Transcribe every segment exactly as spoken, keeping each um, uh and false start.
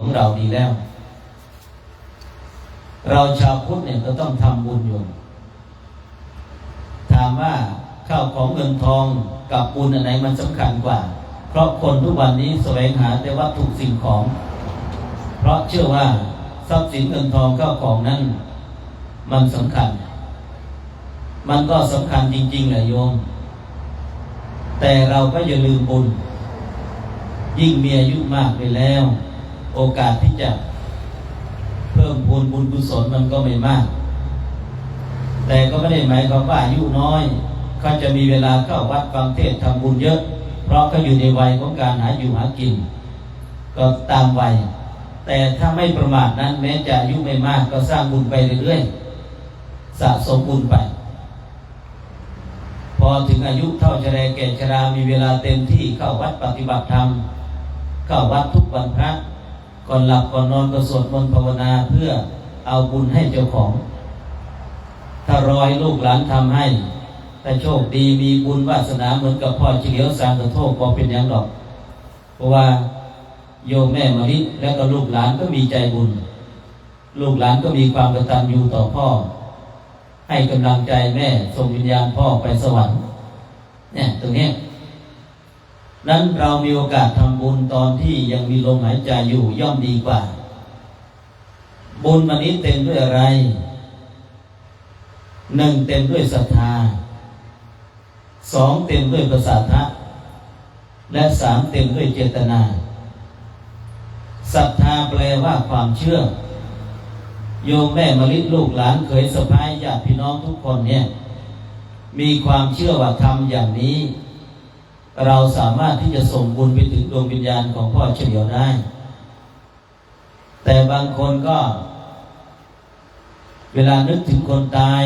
ของเราดีแล้ว เราชาวพุทธเนี่ยก็ต้องทำบุญอยู่ ถามว่าข้าวของเงินทองกับบุญอันไหนมันสำคัญกว่า เพราะคนทุกวันนี้แสวงหาแต่วัตถุสิ่งของ เพราะเชื่อว่าทรัพย์สินเงินทองข้าวของนั้นมันสำคัญ มันก็สำคัญจริงๆแหละโยม แต่เราก็อย่าลืมบุญ ยิ่งมีอายุมากไปแล้ว โอกาสที่จะเพิ่มพูนบุญกุศลมันก็ไม่มาก แต่ก็ไม่ได้หมายความว่าอายุน้อยเขาจะมีเวลาเข้าวัดฟังเทศน์ทำบุญเยอะ เพราะเขาอยู่ในวัยของการหาอยู่หากิน ก็ตามวัย แต่ถ้าไม่ประมาทนั้นแม้จะอายุไม่มากก็สร้างบุญไปเรื่อยๆ สะสมบุญไป พอถึงอายุเฒ่าชราแก่ชรามีเวลาเต็มที่เข้าวัดปฏิบัติธรรม เข้าวัดทุกวันพระ ก่อนหลับก่อนนอนก็สวดมนต์ภาวนาเพื่อเอาบุญให้เจ้าของ ถ้ารอให้ลูกหลานทำให้ ถ้าโชคดีมีบุญวาสนาเหมือนกับพ่อเฉลียวสางกระโทกก็เป็นอย่างดอก เพราะว่าโยมแม่มะลิและก็ลูกหลานก็มีใจบุญ ลูกหลานก็มีความกตัญญูต่อพ่อ ให้กำลังใจแม่ส่งวิญญาณพ่อไปสวรรค์ เนี่ยตรงเนี้ย นั้นเรามีโอกาสทำบุญตอนที่ยังมีลมหายใจอยู่ย่อมดีกว่า บุญวันนี้เต็มด้วยอะไร หนึ่งเต็มด้วยศรัทธา สองเต็มด้วยประสาทะ และสามเต็มด้วยเจตนา ศรัทธาแปลว่าความเชื่อ โยมแม่มะลิลูกหลานเขยสะใภ้ญาติพี่น้องทุกคนเนี่ย มีความเชื่อว่าทำอย่างนี้ เราสามารถที่จะส่งบุญไปถึงดวงวิญญาณของพ่อเฉลียวได้ แต่บางคนก็ เวลานึกถึงคนตาย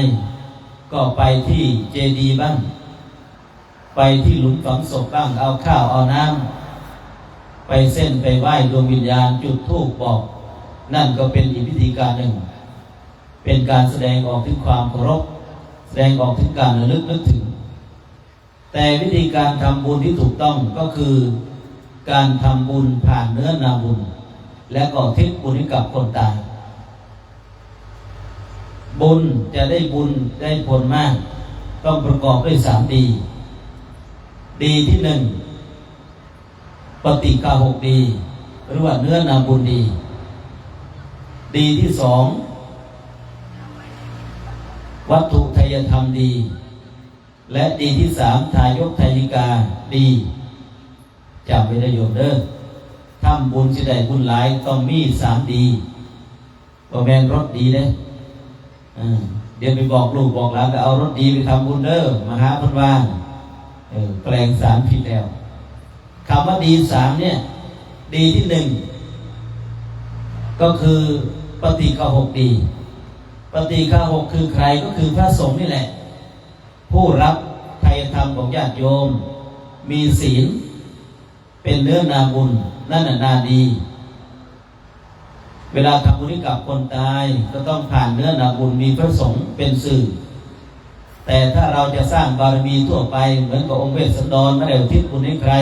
ก็ไปที่เจดีย์บ้าง ไปที่หลุมฝังศพบ้าง เอาข้าวเอาน้ำไปเส้นไปไหว้ดวงวิญญาณจุดธูปบอก นั่นก็เป็นอีกวิธีการหนึ่ง เป็นการแสดงออกถึงความเคารพ แสดงออกถึงการระลึกนึกถึง แต่วิธีการทำบุญที่ถูกต้องก็คือ การทำบุญผ่านเนื้อนาบุญ และก็อุทิศบุญให้กับคนตาย บุญจะได้บุญได้ผลมาก ต้องประกอบด้วยสามดี ดีที่หนึ่ง ปฏิฆาหกดี หรือว่าเนื้อนาบุญดี ดีที่สอง วัตถุไทยธรรมดี และดีที่สาม ทายกทายิกาดี จำไว้นะโยมเด้อ ทำบุญสิได้บุญหลายต้องมีสามดี บ่แม่นรถดีเด้ เออ เดี๋ยวไปบอกลูกบอกหลานไปเอารถดีไปทำบุญเด้อ มาหาเพิ่นว่า เออ แปลงสารผิดแล้ว คำว่าดีสามเนี่ย ดีที่หนึ่ง ก็คือปฏิฆาหกดี ปฏิฆาหกคือใคร ก็คือพระสงฆ์นี่แหละ ผู้รับไทยธรรมของญาติโยม มีศีล เป็นเนื้อนาบุญ นั่นน่ะนาดี เวลาทำบุญให้กับคนตาย ก็ต้องผ่านเนื้อนาบุญ มีพระสงฆ์เป็นสื่อ แต่ถ้าเราจะสร้างบารมีทั่วไป เหมือนกับองค์เวสสันดรไม่ได้อุทิศบุญให้ใคร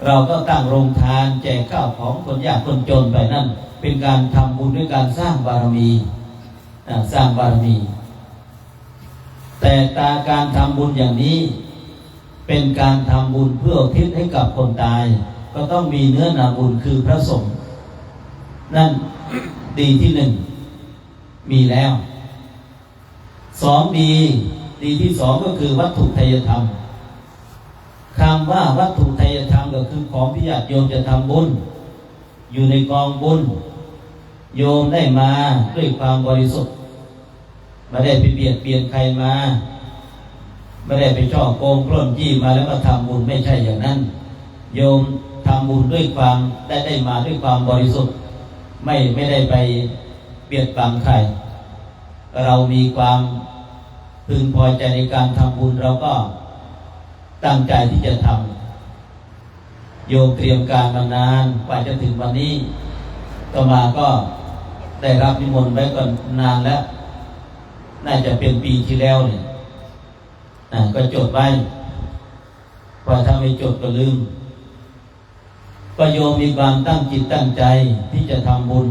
เราก็ตั้งโรงทานแจกข้าวของคนยากคนจนไปนั่น เป็นการทำบุญด้วยการสร้างบารมี อ่า สร้างบารมี แต่ตาการทำบุญอย่างนี้ เป็นการทำบุญเพื่ออุทิศให้กับคนตาย ก็ต้องมีเนื้อนาบุญคือพระสงฆ์ นั่น ดีที่หนึ่ง มีแล้ว สองดี ดีที่สองก็คือวัตถุไทยธรรม คำว่าวัตถุไทยธรรมก็คือของที่ญาติโยมจะทำบุญ อยู่ในกองบุญ โยมได้มาด้วยความบริสุทธิ์ ไม่ได้ไปเบียดเบียนใครมา ไม่ได้ไปฉ้อโกงปล้นจี้มาแล้วมาทำบุญ ไม่ใช่อย่างนั้น โยมทำบุญด้วยความได้ ได้มาด้วยความบริสุทธิ์ ไม่ ไม่ได้ไปเบียดบังใคร เรามีความพึงพอใจในการทำบุญ เราก็ตั้งใจที่จะทำ โยมเตรียมการมานานกว่าจะถึงวันนี้ อาตมาก็ได้รับนิมนต์ไว้ก่อนนานแล้ว น่าจะเป็นปีที่แล้วเนี่ย อ่า ก็จดไว้ เพราะถ้าไม่จดก็ลืม ก็โยมมีความตั้งจิตตั้งใจที่จะทำบุญ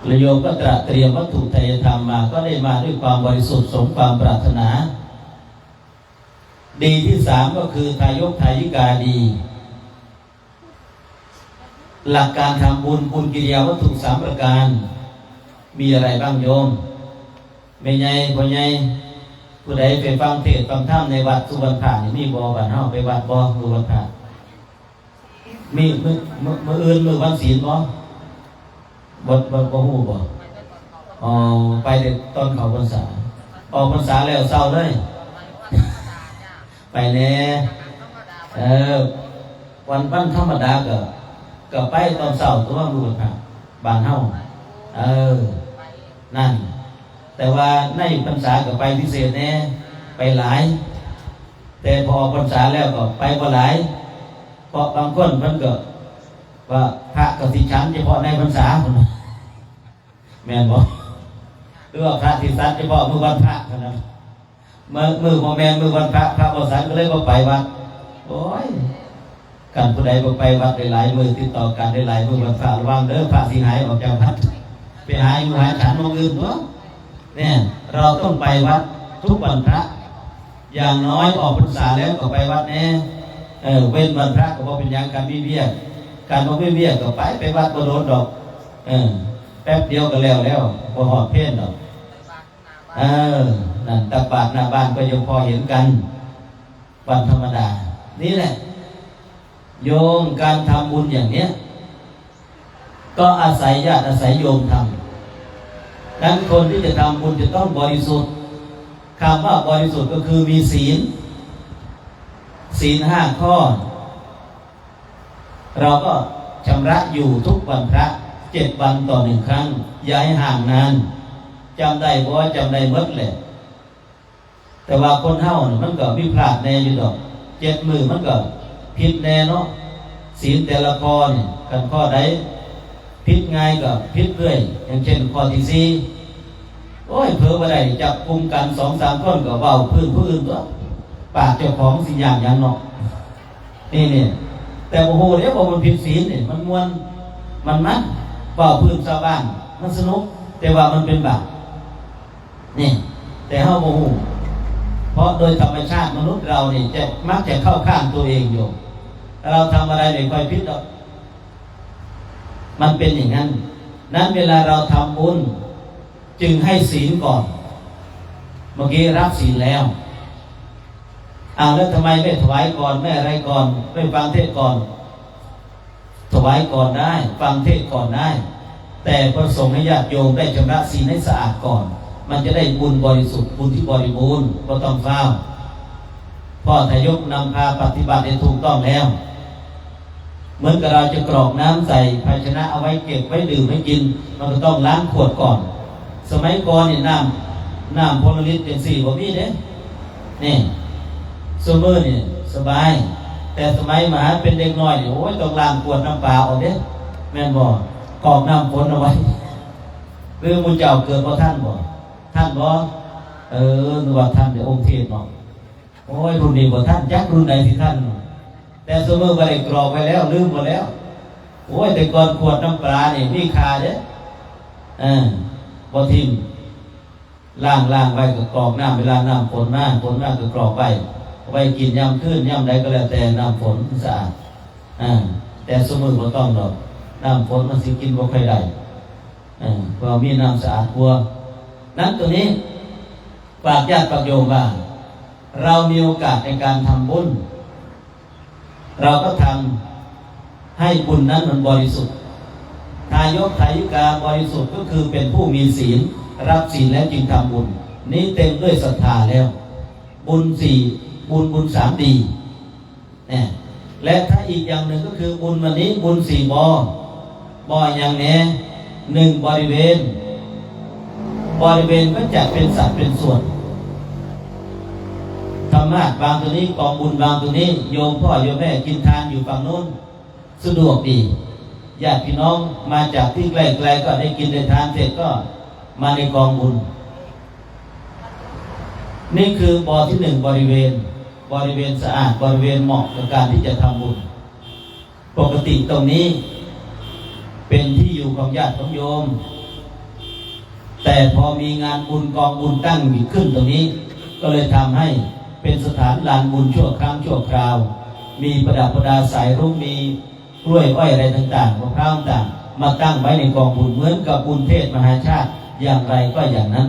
และโยมก็ตระเตรียมวัตถุไทยธรรมมา ก็ได้มาด้วยความบริสุทธิ์สมความปรารถนา ดีที่สามก็คือทายกทายิกาดี หลักการทำบุญ บุญกิริยาวัตถุสามประการ มีอะไรบ้างโยม แม่ใหญ่ พ่อใหญ่ ผู้ใดไปฟังเทศน์ฟังธรรมในวัดสุวรรณพระนี่มีบ่ บ้านเฮาไปวัดบ่ สุวรรณพระ มีมื้อ มื้อ มื้ออื่นมื้อวันศีลบ่ บ่ บ่ บ่ฮู้บ่ อ๋อ ไปแต่ตอนเข้าพรรษา ออกพรรษาแล้วเซาเลย ไปแหน่ เออ วัน วันธรรมดาก็ ก็ไปตอนเช้าตัวมื้อวันพระ บ้านเฮา เออ นั่น แต่ว่าในพรรษาก็ไปพิเศษแหน่ ไปหลาย แต่พอออกพรรษาแล้วก็ไปบ่หลาย เพราะบางคนเพิ่นก็ว่าพระก็สิฉันเฉพาะในพรรษา แม่นบ่ หรือว่าพระสิฉันเฉพาะมื้อวันพระเท่านั้น มื้อ มื้อบ่แม่นมื้อวันพระ พระบ่ฉันก็เลยบ่ไปวัด โอ้ย คันผู้ใดบ่ไปวัดได้หลายมื้อติดต่อกันได้หลายมื้อวันพระ ระวังเด้อ พระสิหายออกจากวัด ไปหาอยู่หาฉันหม่องอื่นตั๊ว เนี่ย เราต้องไปวัดทุกวันพระ อย่างน้อยออกพรรษาแล้วก็ไปวัดแหน่ เออ เว้นวันพระก็บ่เป็นหยัง คันมีเวียก คันบ่มีเวียกก็ไป ไปวัดบ่โดนดอก เออ แป๊บเดียวก็แล้วแล้ว บ่ฮอดเพลดอก เออ นั่น ตักบาตรหน้าบ้านก็ยังพอเห็นกัน วันธรรมดา นี่แหละ โยม การทำบุญอย่างเนี้ย ก็อาศัยญาติอาศัยโยมทำ นั้นคนที่จะทำบุญจะต้องบริสุทธิ์ คำว่าบริสุทธิ์ก็คือมีศีล ศีลห้าข้อ เราก็ชำระอยู่ทุกวันพระ เจ็ดวันต่อหนึ่งครั้ง อย่าให้ห่างนาน จำได้บ่ จำได้หมดแหละ แต่ว่าคนเฮานี่มันก็มีพลาดแหน่อยู่ดอก เจ็ดมื้อมันก็ผิดแหน่เนาะ ศีลแต่ละข้อนี่ คันข้อใดผิดง่ายก็ผิดเรื่อย อย่างเช่นข้อที่สี่ โอ้ย เผลอบ่ได้จับกุมกันสองสามคนก็เว้าพื้นผู้อื่นตั๊ว ปากเจ้าของสิย่านหยังเนาะ นี่เนี่ย แต่บ่ฮู้เด้ว่ามันผิดศีลนี่ มันม่วน มันมัน เว้าพื้นชาวบ้าน มันสนุก แต่ว่ามันเป็นบาป นี่ แต่เฮาบ่ฮู้ เพราะโดยธรรมชาติมนุษย์เรานี่จะมักจะเข้าข้างตัวเองอยู่ เราทำอะไรไม่ค่อยผิดหรอก มันเป็นอย่างนั้น นั้นเวลาเราทำบุญ จึงให้ศีลก่อน เมื่อกี้รับศีลแล้ว อ้าว แล้วทำไมไม่ถวายก่อน ไม่อะไรก่อน ไม่ฟังเทศน์ก่อน ถวายก่อนได้ ฟังเทศน์ก่อนได้ แต่ประสงค์ให้ญาติโยมได้ชำระศีลให้สะอาดก่อน มันจะได้บุญบริสุทธิ์ บุญที่บริบูรณ์ บ่ต้องฟ้าว พ่อทายกนำพาปฏิบัติให้ถูกต้องแล้ว เหมือนกับเราจะกรอกน้ำใส่ภาชนะเอาไว้เก็บไว้ดื่มไว้กิน มันก็ต้องล้างขวดก่อน สมัยก่อนนี่น้ำ น้ำพลลิตรจั่งซี้บ่มีเด้ นี่ ซุมื้อนี่สบาย แต่สมัยมหาเป็นเด็กน้อยนี่ โอ้ย ต้องล้างขวดน้ำปลาออกเด้ แม่นบ่ กรอกน้ำฝนเอาไว้ หรือหมู่เจ้าเกิดบ่ทันบ่ ทันบ่ เออ นึกว่าทันแต่องค์เทพเนาะ โอ้ย รุ่นนี้บ่ทัน จักรุ่นใดสิทัน แต่ซุมื้อบ่ได้กรอกไว้แล้ว ลืมหมดแล้ว โอ้ย แต่ก่อนขวดน้ำปลานี่มีค่าเด้ เออ บ่ทิ่ม ล้าง ล้างไว้ก็กรอกน้ำ เวลาน้ำฝนมา ฝนมาก็กรอกไว้ เอาไว้กินยามคืน ยามใดก็แล้วแต่ น้ำฝนมันสะอาด อ่า แต่ซุมื้อบ่ต้องดอก น้ำฝนมันสิกินบ่ค่อยได้ เออ เพราะมีน้ำสะอาดกว่า นั้นตัวนี้ ฝากญาติฝากโยมว่า เรามีโอกาสในการทำบุญ เราก็ทำให้บุญนั้นมันบริสุทธิ์ ทายกทายิกาบริสุทธิ์ก็คือเป็นผู้มีศีล รับศีลแล้วจึงทำบุญ นี้เต็มด้วยศรัทธาแล้ว บุญสี่ บุญ บุญสามดี เนี่ย และถ้าอีกอย่างหนึ่งก็คือบุญวันนี้บุญสี่บอ บออย่างแน่ หนึ่ง บริเวณ บริเวณก็จัดเป็นสัดเป็นส่วน ธรรมาสน์วางตัวนี้ กองบุญวางตัวนี้ โยมพ่อโยมแม่กินทานอยู่ฝั่งนู้น สะดวกดี ญาติพี่น้องมาจากที่ไกลๆก็ได้กินได้ทานเสร็จก็มาในกองบุญ นี่คือบอที่หนึ่ง บริเวณ บริเวณสะอาด บริเวณเหมาะกับการที่จะทำบุญ ปกติตรงนี้เป็นที่อยู่ของญาติของโยม แต่พอมีงานบุญกองบุญตั้งอยู่ขึ้นตรงนี้ ก็เลยทำให้เป็นสถานลานบุญชั่วครั้งชั่วคราว มีประดับประดาสายรุ้ง มีกล้วยอ้อยอะไรต่างๆ มะพร้าวต่างๆ มาตั้งไว้ในกองบุญเหมือนกับบุญเทศมหาชาติอย่างไรก็อย่างนั้น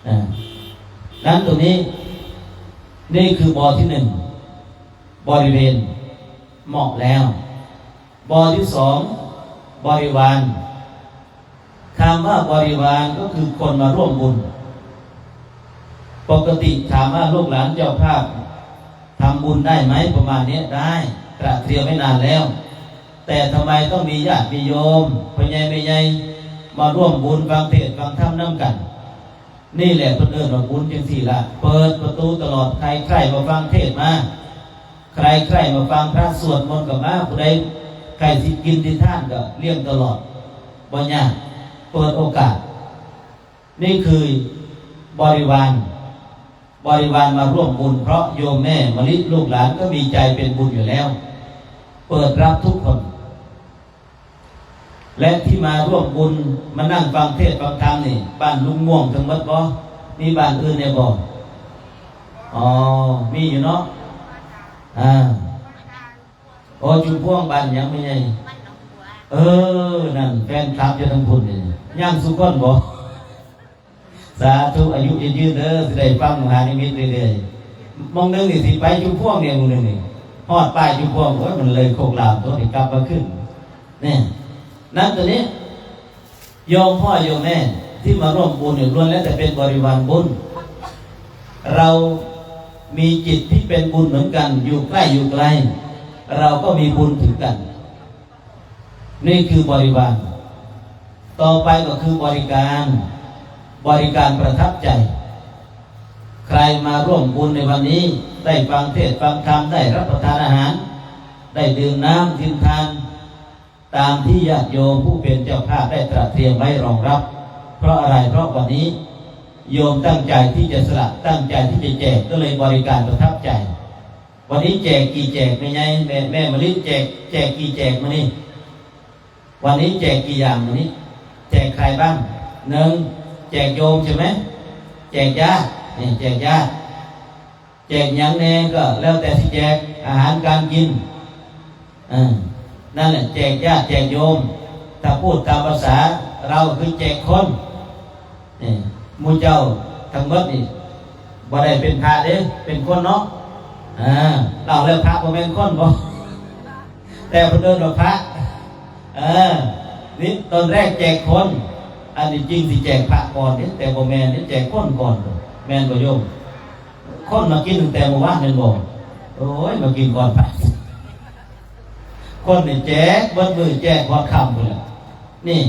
อ่า นั้นตรงนี้ นี่คือบ่อที่หนึ่ง บริเวณเหมาะแล้ว บ่อที่สอง บริวาร คำว่าบริวารก็คือคนมาร่วมบุญ ปกติถามว่าลูกหลานเจ้าภาพทำบุญได้ไหม ประมาณเนี้ยได้ ตระเตรียมไว้นานแล้ว แต่ทำไมต้องมีญาติมีโยม พ่อใหญ่แม่ใหญ่ มาร่วมบุญฟังเทศน์ฟังธรรมนำกัน นี่แหละเพิ่นเอิ้นว่าบุญจังซี่ล่ะ เปิดประตูตลอด ใครใคร่มาฟังเทศน์มา ใครใคร่มาฟังพระสวดมนต์ก็มา ผู้ใดใคร่สิกินสิทานก็เลี้ยงตลอด บ่ยาก เปิดโอกาส นี่คือบริวาร บริวารมาร่วมบุญ เพราะโยมแม่มะลิลูกหลานก็มีใจเป็นบุญอยู่แล้ว เปิดรับทุกคน และที่มาร่วมบุญ มานั่งฟังเทศน์ฟังธรรมนี่ บ้านลุงม่วงทั้งหมดบ่ มีบ้านอื่นแหน่บ่ อ๋อ มีอยู่เนาะ อ่า โอ้ ชุมพวงบ้านหยังแม่ใหญ่ เออ นั่น แฟนคลับอยู่ทางพุ้นนี่ ย่างสุคนบ่ สาธุ อายุยืนๆ เด้อ สิได้ฟังมหานิมิตเรื่อยๆ หม่องหนึ่งนี่สิไปชุมพวงเนี่ย หม่องหนึ่งนี่ ฮอดป้ายชุมพวง โอ้ย มันเลยโคกหลามตัวนี่กลับมาขึ้น เนี่ย นั้นตัวนี้ โยมพ่อโยมแม่ที่มาร่วมบุญเนี่ย ล้วนแล้วแต่เป็นบริวารบุญ เรามีจิตที่เป็นบุญเหมือนกัน อยู่ใกล้อยู่ไกล เราก็มีบุญถึงกัน นี่คือบริวาร ต่อไปก็คือบริการ บริการประทับใจ ใครมาร่วมบุญในวันนี้ ได้ฟังเทศน์ฟังธรรม ได้รับประทานอาหาร ได้ดื่มน้ำกินทาน ตามที่ญาติโยมผู้เป็นเจ้าภาพได้ตระเตรียมไว้รองรับ เพราะอะไร เพราะวันนี้โยมตั้งใจที่จะสละ ตั้งใจที่จะแจก ก็เลยบริการประทับใจ วันนี้แจกกี่แจก แม่ใหญ่ แม่ แม่มะลิ แจก แจกกี่แจกมื้อนี้ วันนี้แจกกี่อย่าง วันนี้แจกใครบ้าง หนึ่ง แจกโยมใช่ไหม แจกญาติ นี่แจกญาติ แจกหยังแหน่ก็แล้วแต่สิแจก อาหารการกิน เออ นั่นแหละ แจกญาติแจกโยม ถ้าพูดตามภาษาเราคือแจกคน นี่ หมู่เจ้าทั้งหมดนี่ บ่ได้เป็นพระเด้ เป็นคนเนาะ อ่า เล่าแล้วพระบ่แม่นคนบ่ แต่เพิ่นเอิ้นว่าพระ เออ นี่ตอนแรกแจกคน อันนี้จริงสิแจกพระก่อนเด้ แต่บ่แม่นเด้ แจกคนก่อน แม่นบ่โยม คนมากินตั้งแต่เมื่อวานแม่นบ่ โอ้ย มากินก่อนพระ คนนี่แจกเบิดมื้อ แจกฮอดค่ำพู้นแหละ นี่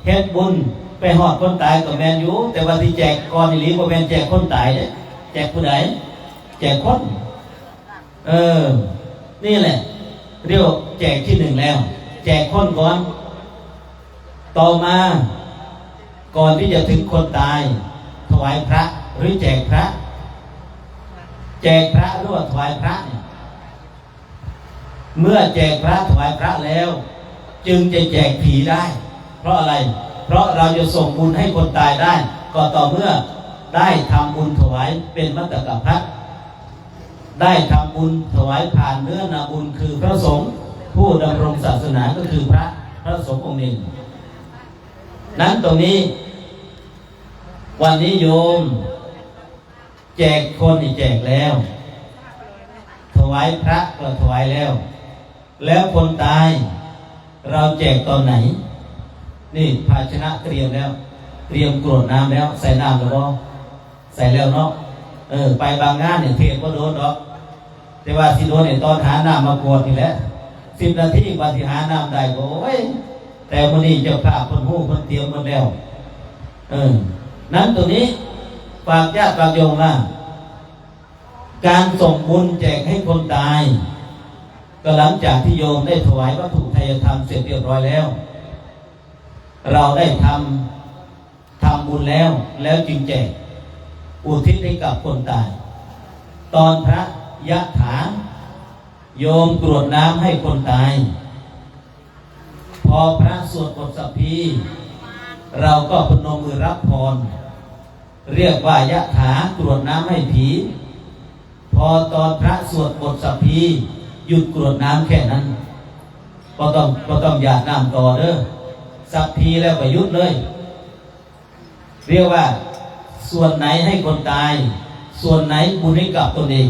เฮ็ดบุญไปฮอดคนตายก็แม่นอยู่ แต่ว่าที่แจกก่อนอีหลีบ่แม่นแจกคนตายเด้ แจกผู้ใด แจกคน เออ นี่แหละ เรียกว่าแจกที่หนึ่งแล้ว แจกคนก่อน ต่อมา ก่อนที่จะถึงคนตาย ถวายพระ หรือแจกพระ แจกพระหรือว่าถวายพระเนี่ย เมื่อแจกพระถวายพระแล้ว จึงจะแจกผีได้ เพราะอะไร เพราะเราจะส่งบุญให้คนตายได้ ก็ต่อเมื่อได้ทำบุญถวายเป็นมัตตกพัต ได้ทำบุญถวายผ่านเนื้อนาบุญคือพระสงฆ์ผู้ดำรงศาสนาก็คือพระ พระสงฆ์องค์หนึ่ง นั้นตรงนี้ วันนี้โยม แจกคนนี่แจกแล้ว ถวายพระก็ถวายแล้ว แล้วคนตาย เราแจกตอนไหน นี่ภาชนะเตรียมแล้ว เตรียมกรวดน้ำแล้ว ใส่น้ำแล้วบ่ ใส่แล้วเนาะ เออ ไปบางงานเนี่ยเทศน์บ่โดนดอก แต่ว่าสิโดนเนี่ยตอนหาน้ำมากรวดนี่แหละ สิบนาทีกว่าสิหาน้ำได้ โอ้ย แต่มื้อนี้เจ้าภาพเพิ่นฮู้เพิ่นเตรียมหมดแล้ว เออ นั้นตัวนี้ ฝากญาติฝากโยมว่า การส่งบุญแจกให้คนตาย ก็หลังจากที่โยมได้ถวายวัตถุไทยธรรมเสร็จเรียบร้อยแล้ว เราได้ทำ ทำบุญแล้ว แล้วจึงแจก อุทิศให้กับคนตาย ตอนพระยะถา โยมกรวดน้ำให้คนตาย พอพระสวดบทสัพพี เราก็พนมมือรับพร เรียกว่ายะถากรวดน้ำให้ผี พอตอนพระสวดบทสัพพี หยุดกรวดน้ำแค่นั้น บ่ต้องบ่ต้องหยาดน้ำต่อเด้อ สัพพีแล้วก็หยุดเลย เรียกว่าส่วนไหนให้คนตาย ส่วนไหนบุญให้กับตนเอง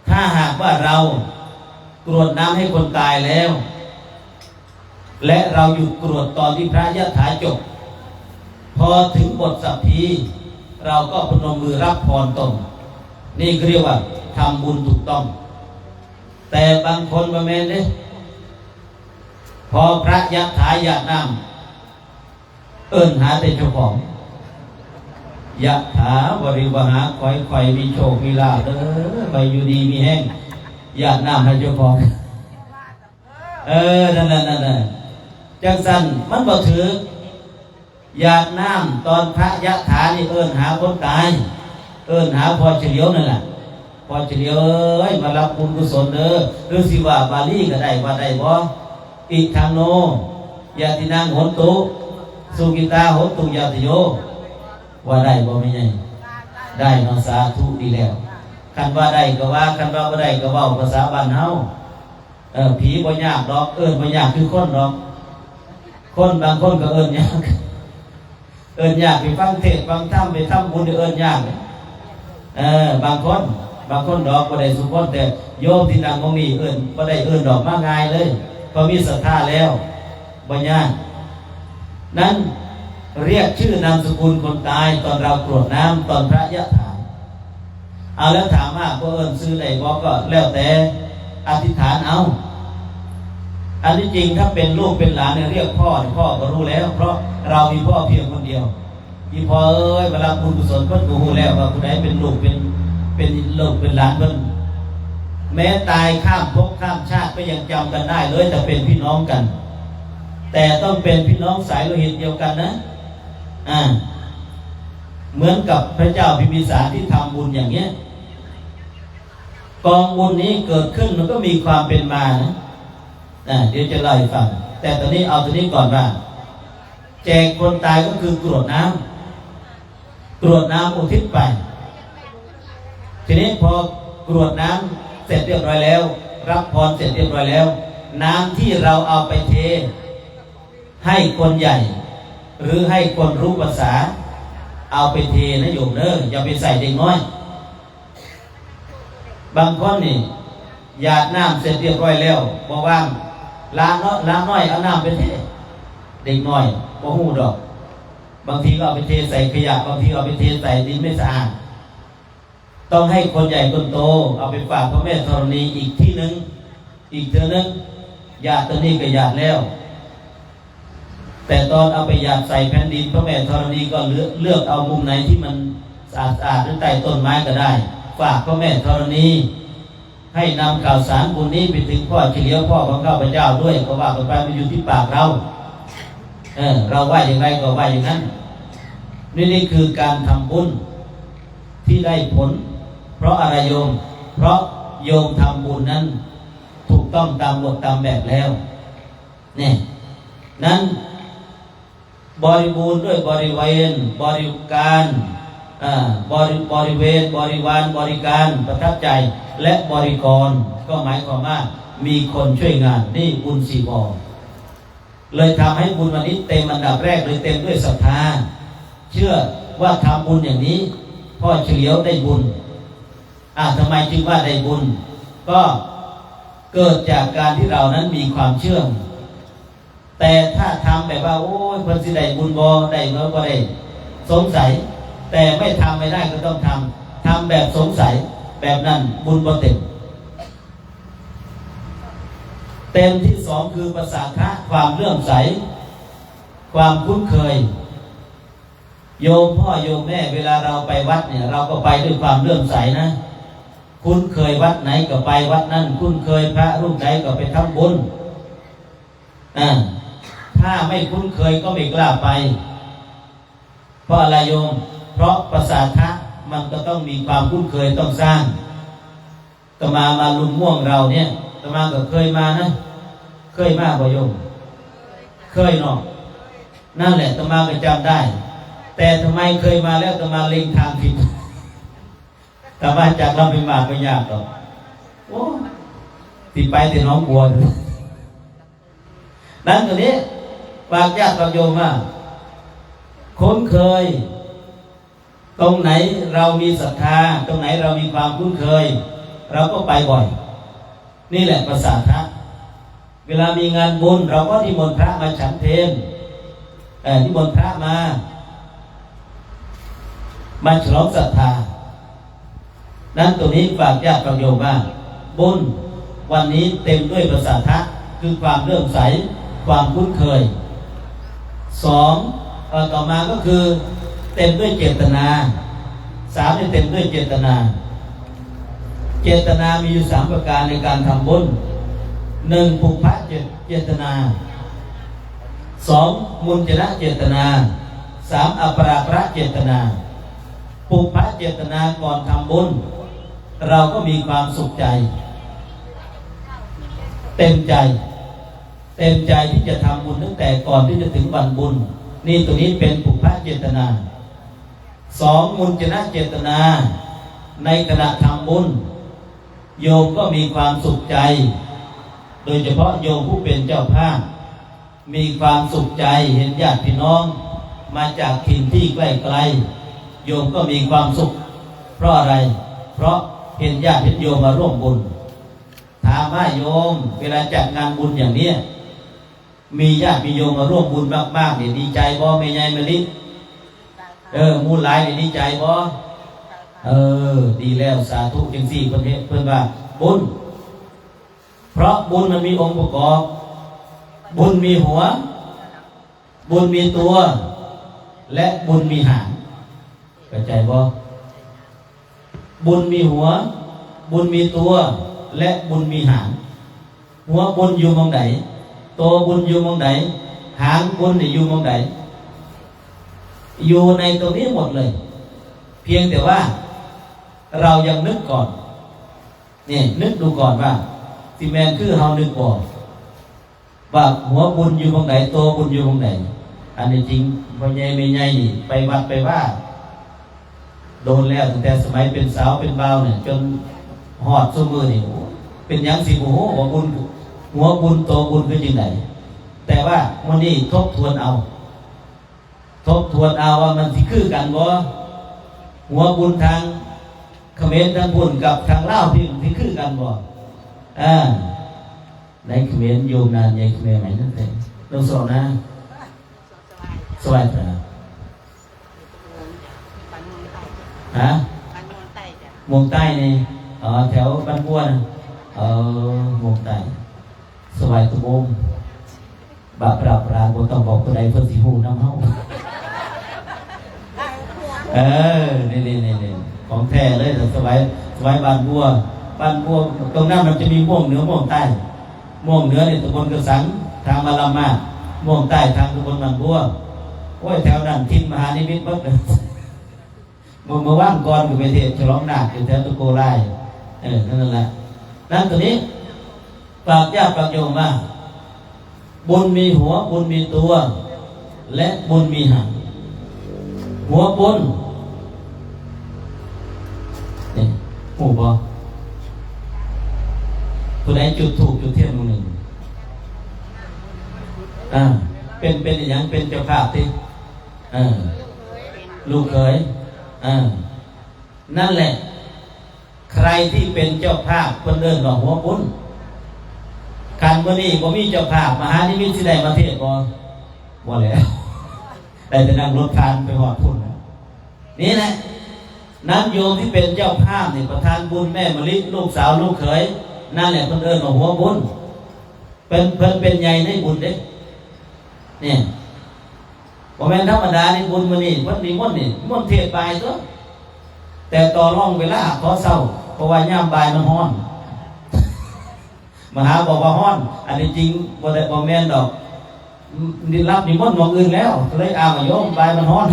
ถ้าหากว่าเรากรวดน้ำให้คนตายแล้ว และเราหยุดกรวดตอนที่พระยะถาจบ พอถึงบทสัพพี เราก็พนมมือรับพรตน นี่เรียกว่าทำบุญถูกต้อง แต่บางคนบ่แม่นเด้ พอพระยะถาหยาดน้ำ เอิ้นหาแต่เจ้าของ ยะถาวาริวหา ขอให้ข้อยมีโชคมีลาภเด้อ ข้อยอยู่ดีมีแฮง หยาดน้ำให้เจ้าของ เออ นั่นน่ะ นั่นน่ะ จังซั่นมันบ่ถืก หยาดน้ำตอนพระยะถานี่เอิ้นหาคนตาย เอิ้นหาพ่อเฉลียวนั่นล่ะ พ่อเฉลียวเอ้ย มารับบุญกุศลเด้อ หรือสิว่าบาลีก็ได้ ว่าได้บ่ อิทังโน ยะตินังโหนตุ สุขิตาโหนตุ ยาตโย ว่าได้บ่แม่ใหญ่ ได้เนาะ สาธุ ดีแล้ว คันว่าได้ก็ว่า คันว่าบ่ได้ก็เว้าภาษาบ้านเฮา เออ ผีบ่ยากดอก เอิ้นบ่ยากคือคนดอก คนบางคนก็เอิ้นยาก เอิ้นยาก ไปฟังเทศน์ฟังธรรม ไปทำบุญ เอิ้นยาก เออ บางคน บางคนดอก บ่ได้ซุคน แต่โยมที่นั่งหม่องนี้เอิ้น บ่ได้เอิ้นดอก มาง่ายเลย เพราะมีศรัทธาแล้ว บ่ยาก นั้นเรียกชื่อนามสกุลคนตายตอนเรากรวดน้ำ ตอนพระยะถา เอาแล้วถามว่าบ่เอิ้นชื่อได้บ่ ก็แล้วแต่อธิษฐานเอา อันที่จริงถ้าเป็นลูกเป็นหลานเนี่ยเรียกพ่อเนี่ย พ่อก็รู้แล้ว เพราะเรามีพ่อเพียงคนเดียว อีพ่อเอ้ย เวลาบุญกุศลเพิ่นก็รู้แล้วว่าผู้ใดเป็นลูกเป็น เป็นลูกเป็นหลานเพิ่น แม้ตายข้ามภพข้ามชาติก็ยังจำกันได้เลย แต่เป็นพี่น้องกัน แต่ต้องเป็นพี่น้องสายโลหิตเดียวกันนะ อ่า เหมือนกับพระเจ้าพิมพิสารที่ทำบุญอย่างเนี้ย กองบุญนี้เกิดขึ้นมันก็มีความเป็นมานะ อ่า เดี๋ยวจะเล่าให้ฟัง แต่ตอนนี้เอาตัวนี้ก่อนว่า แจกคนตายก็คือกรวดน้ำ กรวดน้ำอุทิศไป ทีนี้พอกรวดน้ำเสร็จเรียบร้อยแล้ว รับพรเสร็จเรียบร้อยแล้ว น้ำที่เราเอาไปเท ให้คนใหญ่ หรือให้คนรู้ภาษา เอาไปเทนะโยมเด้อ อย่าไปใส่เด็กน้อย บางคนนี่หยาดน้ำเสร็จเรียบร้อยแล้ว บ่ว่าง หลานน้อย หลานน้อยเอาน้ำไปเท เด็กน้อยบ่ฮู้ดอก บางทีก็เอาไปเทใส่ขยะ บางทีเอาไปเทใส่ดินไม่สะอาด ต้องให้คนใหญ่คนโต เอาไปฝากพระแม่ธรณีอีกที่หนึ่ง อีกเทื่อนึง หยาดตัวนี้ก็หยาดแล้ว แต่ตอนเอาไปหยาดใส่แผ่นดิน พระแม่ธรณีก็เลือก เลือกเอามุมไหนที่มันสะอาดสะอาด หรือใต้ต้นไม้ก็ได้ ฝากพระแม่ธรณี ให้นำข่าวสารบุญนี้ไปถึงพ่อเฉลียว พ่อของข้าพเจ้าด้วย ก็ว่ากันไป มันอยู่ที่ปากเรา เออ เราว่าอย่างไรก็ว่าอย่างนั้น นี่ นี่คือการทำบุญที่ได้ผล เพราะอะไรโยม เพราะโยมทำบุญนั้นถูกต้องตามบทตามแบบแล้ว เนี่ย นั้นบริบูรณ์ด้วยบริเวณ บริการ อ่า บริ บริเวณ บริวาร บริการ ประทับใจ และบริกร ก็หมายความว่ามีคนช่วยงาน นี่บุญสี่บ่อ เลยทำให้บุญวันนี้เต็มอันดับแรกเลย เต็มด้วยศรัทธา เชื่อว่าทำบุญอย่างนี้ พ่อเฉลียวได้บุญ อ่า ทำไมจึงว่าได้บุญ ก็เกิดจากการที่เรานั้นมีความเชื่อ แต่ถ้าทำแบบว่า โอ้ย เพิ่นสิได้บุญบ่ ได้บ่ บ่ได้ สงสัย แต่ไม่ทำไม่ได้ก็ต้องทำ ทำแบบสงสัย แบบนั้นบุญบ่เต็ม เต็มที่สองคือภาษาทะ ความเลื่อมใส ความคุ้นเคย โยมพ่อโยมแม่ เวลาเราไปวัดเนี่ย เราก็ไปด้วยความเลื่อมใสนะ คุ้นเคยวัดไหนก็ไปวัดนั้น คุ้นเคยพระรูปใดก็ไปทำบุญ อ่า ถ้าไม่คุ้นเคยก็ไม่กล้าไป เพราะอะไรโยม เพราะภาษาทะมันก็ต้องมีความคุ้นเคยต้องสร้าง ต ตมามาลุมม่วงเราเนี่ย ตมาก็เคยมานะ เคยมาบ่โยม เคยเนาะ นั่นแหละ ตมาก็จำได้ แต่ทำไมเคยมาแล้วตมาเล็งทางผิด ตมาจากลำไปหมากไม่ยากหรอก โอ้ สิไปแต่หนองบัว นั้นตัวนี้ ฝากญาติฝากโยมว่า คุ้นเคย ตรงไหนเรามีศรัทธา ตรงไหนเรามีความคุ้นเคย เราก็ไปบ่อย นี่แหละประสาทะ เวลามีงานบุญ เราก็นิมนต์พระมาฉันเพล เอ่อ นิมนต์พระมา มาฉลองศรัทธา นั้นตัวนี้ฝากญาติฝากโยมว่า บุญวันนี้เต็มด้วยประสาทะ คือความเลื่อมใส ความคุ้นเคย สอง เอ่อ ต่อมาก็คือ เต็มด้วยเจตนา สามเนี่ยเต็มด้วยเจตนา เจตนามีอยู่สามประการในการทำบุญ หนึ่ง ปุพพะเจต- เจตนา สอง มุญจนะเจตนา สาม อัปราประเจตนา ปุพพะเจตนาก่อนทำบุญ เราก็มีความสุขใจ เต็มใจ เต็มใจที่จะทำบุญตั้งแต่ก่อนที่จะถึงวันบุญ นี่ตัวนี้เป็นปุพพะเจตนา สอง มุญจนะเจตนา ในขณะทำบุญ โยมก็มีความสุขใจ โดยเฉพาะโยมผู้เป็นเจ้าภาพ มีความสุขใจ เห็นญาติพี่น้อง มาจากถิ่นที่ใกล้ๆ โยมก็มีความสุข เพราะอะไร เพราะเห็นญาติเห็นโยมมาร่วมบุญ ถามว่าโยม เวลาจัดงานบุญอย่างเนี้ย มีญาติมีโยมมาร่วมบุญมากๆเนี่ย ดีใจบ่ แม่ใหญ่มะลิ เออ หมู่หลายเนี่ย ดีใจบ่ เออ ดีแล้ว สาธุ จังซี่ เพิ่นเฮ็ด เพิ่นว่า บุญ เพราะบุญมันมีองค์ประกอบ บุญมีหัว บุญมีตัว และบุญมีหาง เข้าใจบ่ บุญมีหัว บุญมีตัว และบุญมีหาง หัวบุญอยู่หม่องใด ตัวบุญอยู่หม่องใด หางบุญนี่อยู่หม่องใด อยู่ในตรงนี้หมดเลย เพียงแต่ว่า เรายังนึกก่อน นี่ นึกดูก่อนว่า สิแม่นคือเฮานึกบ่ ว่าหัวบุญอยู่หม่องใด ตัวบุญอยู่หม่องใด อันนี้จริง พ่อใหญ่แม่ใหญ่นี่ ไปวัดไปวา โดนแล้ว ตั้งแต่สมัยเป็นสาวเป็นบ่าวเนี่ย จนฮอดซุมื้อนี่ โอ้ เป็นหยังสิบ่ฮู้ว่าบุญ หัวบุญ ตัวบุญคือจังใด แต่ว่ามื้อนี้ทบทวนเอา ทบทวนเอาว่ามันสิคือกันบ่ หัวบุญทางเขมรทางพุ้นกับทางลาวพี้ มันสิคือกันบ่ อ่า ในเขมร โยมนาน ในเขมรไหนนั่นเอง เราสอนนะ สบายจ้ะ ฮะ ม่วงใต้นี่ อ๋อ แถวบ้านบัวนะ เออ ม่วงใต้ สบายตุบง บาปราบปราน บ่ต้องบอกผู้ใด เพิ่นสิฮู้นำเฮา เออ นี่ๆๆๆ ของแท้เลย สบาย สบายบ้านบัว บ้านบัว ตรงนั้นมันจะมีม่วงเหนือม่วงใต้ ม่วงเหนือนี่ตำบลกระสัง ทางมาลามาด ม่วงใต้ทางตำบลบ้านบัว โอ้ย แถวนั้นถิ่นมหานิมิตเบิดเลย เมื่อ เมื่อวานก่อนก็ไปเทศน์ฉลองนาคอยู่แถวตะโกไล เออ นั่นแหละ นั้นตัวนี้ ฝากญาติฝากโยมว่า บุญมีหัว บุญมีตัว และบุญมีหาง หัวบุญ นี่ ฮู้บ่ ผู้ใดจุดธูปจุดเทียนมื้อหนึ่ง อ่า เป็น เป็นอิหยัง เป็นเจ้าภาพติ เออ ลูกเขย เออ นั่นแหละ ใครที่เป็นเจ้าภาพ เพิ่นเอิ้นว่าหัวบุญ คันมื้อนี้บ่มีเจ้าภาพ มหานิมิตสิได้มาเทศน์บ่ บ่แล้ว ได้แต่นั่งรถผ่านไปฮอดพุ้นนะ นี่แหละ นั้นโยมที่เป็นเจ้าภาพนี่ ประธานบุญแม่มะลิ ลูกสาวลูกเขย นั่นแหละเพิ่นเอิ้นว่าหัวบุญ เพิ่น เพิ่นเป็นใหญ่ในบุญเด้ เนี่ย บ่แม่นธรรมดานี่ บุญมื้อนี้เพิ่นนิมนต์นี่ นิมนต์เทศน์บ่ายตั๊ว แต่ต่อรองเวลาขอเช้า เพราะว่ายามบ่ายมันร้อน มหาบอกว่าร้อน อันนี้จริงบ่ได้ บ่แม่นดอก ได้รับนิมนต์หม่องอื่นแล้ว ก็เลยอ้างว่าโยม บ่ายมันร้อน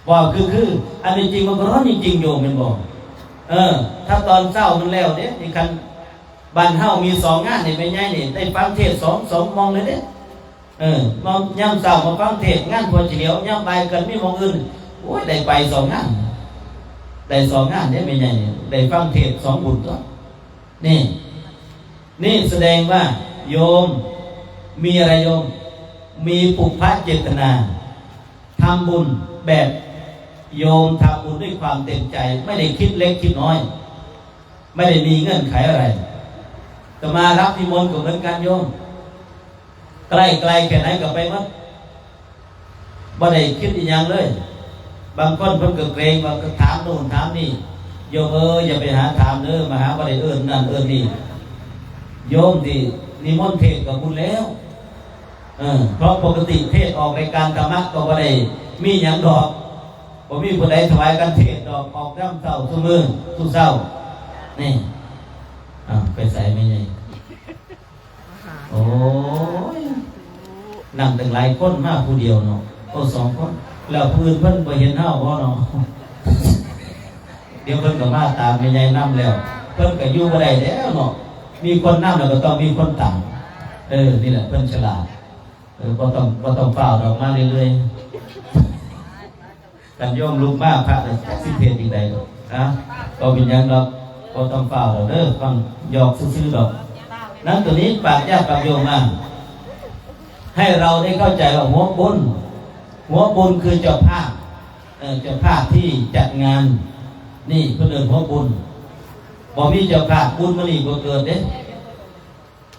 ว่าคือ คือ อันนี้จริงมันก็ร้อนจริงๆ โยมแม่นบ่ เออ ถ้าตอนเช้ามันแล้วเด้ นี่คันบ้านเฮามีสองงานนี่ แม่ใหญ่นี่ได้ฟังเทศน์สอง สองหม่องเลยเด้ เออ มายามเช้ามาฟังเทศน์ งานพ่อเฉลียว ยามบ่ายก็มีหม่องอื่น โอ้ย ได้ไปสองงาน ได้สองงานเด้ แม่ใหญ่นี่ ได้ฟังเทศน์สองบุญตั๊ว นี่ นี่แสดงว่าโยมมีอะไรโยม มีปุพพะเจตนา ทำบุญแบบโยมทำบุญด้วยความเต็มใจ ไม่ได้คิดเล็กคิดน้อย ไม่ได้มีเงื่อนไขอะไร อาตมารับนิมนต์ก็เหมือนกันโยม ใกล้ๆแค่ไหนก็ไปหมด บ่ได้คิดอีหยังเลย บางคนเพิ่นก็เกรงว่าก็ถามโน่นถามนี่ โยมเอ้ย อย่าไปหาถามเด้อ มาหาบ่ได้เอิ้นนั่นเอิ้นนี่ โยมที่นิมนต์เทศน์ก็บุญแล้ว เออ เพราะปกติเทศน์ออกรายการธรรมะก็บ่ได้มีหยังดอก บ่มีผู้ใดถวายกันเทศน์ดอก ออกยามเช้าซุมื้อ ซุเช้า นี่ อ้าว ไปไสแม่ใหญ่ โอ้ย นั่งตั้งหลายคนมาผู้เดียวเนาะ โอ้ สองคน แล้วผู้อื่นเพิ่นบ่เห็นเฮาบ่เนาะ เดี๋ยวเพิ่นก็มาตามแม่ใหญ่นำแล้ว เพิ่นก็อยู่บ่ได้แล้วเนาะ มีคนนำแล้วก็ต้องมีคนตาม เออ นี่แหละเพิ่นฉลาด เออ บ่ต้อง บ่ต้องฟ้าวดอก มาเรื่อยๆ คันโยมลุกมาพระก็จักสิเทศน์จั่งใดดอกนะ บ่เป็นหยังดอก บ่ต้องฟ้าวดอกเด้อ ฟังหยอกซื่อๆดอก นั้นตัวนี้ฝากญาติฝากโยมมา ให้เราได้เข้าใจว่าหัวบุญ หัวบุญคือเจ้าภาพ เอ่อ เจ้าภาพที่จัดงาน นี่เพิ่นเอิ้นหัวบุญ บ่มีเจ้าภาพบุญมื้อนี้บ่เกิดเด้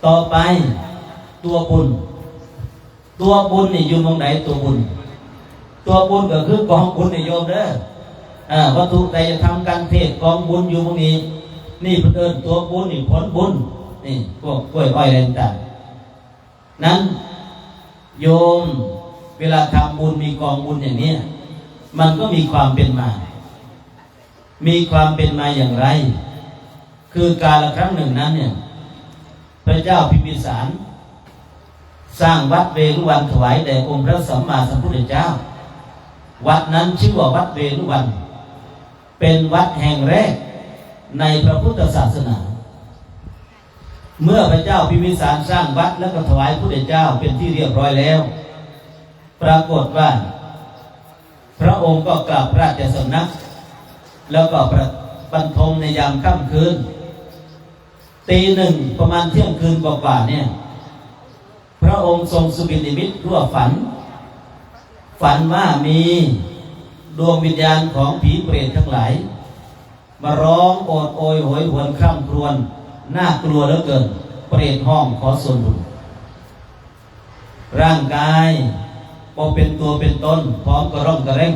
ต่อไป ตัวบุญ ตัวบุญนี่อยู่หม่องใด ตัวบุญ ตัวบุญก็คือกองบุญนี่โยมเด้อ อ่า วัตถุไตรยธรรม การเทศน์ กองบุญอยู่หม่องนี้ นี่เพิ่นเอิ้นตัวบุญ นี่ผลบุญ นี่พวกกล้วยอ้อยอะไรต่างๆ นั้นโยมเวลาทำบุญมีกองบุญอย่างเนี้ย มันก็มีความเป็นมา มีความเป็นมาอย่างไร คือกาลครั้งหนึ่งนั้นเนี่ย พระเจ้าพิมพิสาร สร้างวัดเวฬุวันถวายแด่องค์พระสัมมาสัมพุทธเจ้า วัดนั้นชื่อว่าวัดเวฬุวัน เป็นวัดแห่งแรกในพระพุทธศาสนา เมื่อพระเจ้าพิมพิสารสร้างวัดแล้วก็ถวายพุทธเจ้าเป็นที่เรียบร้อยแล้ว ปรากฏว่า พระองค์ก็กลับราชสำนัก แล้วก็ประบรรทมในยามค่ำคืน ตีหนึ่งประมาณเที่ยงคืนกว่าๆเนี่ย พระองค์ทรงสุบินนิมิตร่วมฝัน ฝันว่ามีดวงวิญญาณของผีเปรตทั้งหลาย มาร้องโอดโอยโหยหวนคร่ำครวญ น่ากลัวเหลือเกิน เปรตฮ้องขอส่วนบุญ ร่างกายบ่เป็นตัวเป็นตน ผอมกระร่องกระแร่ง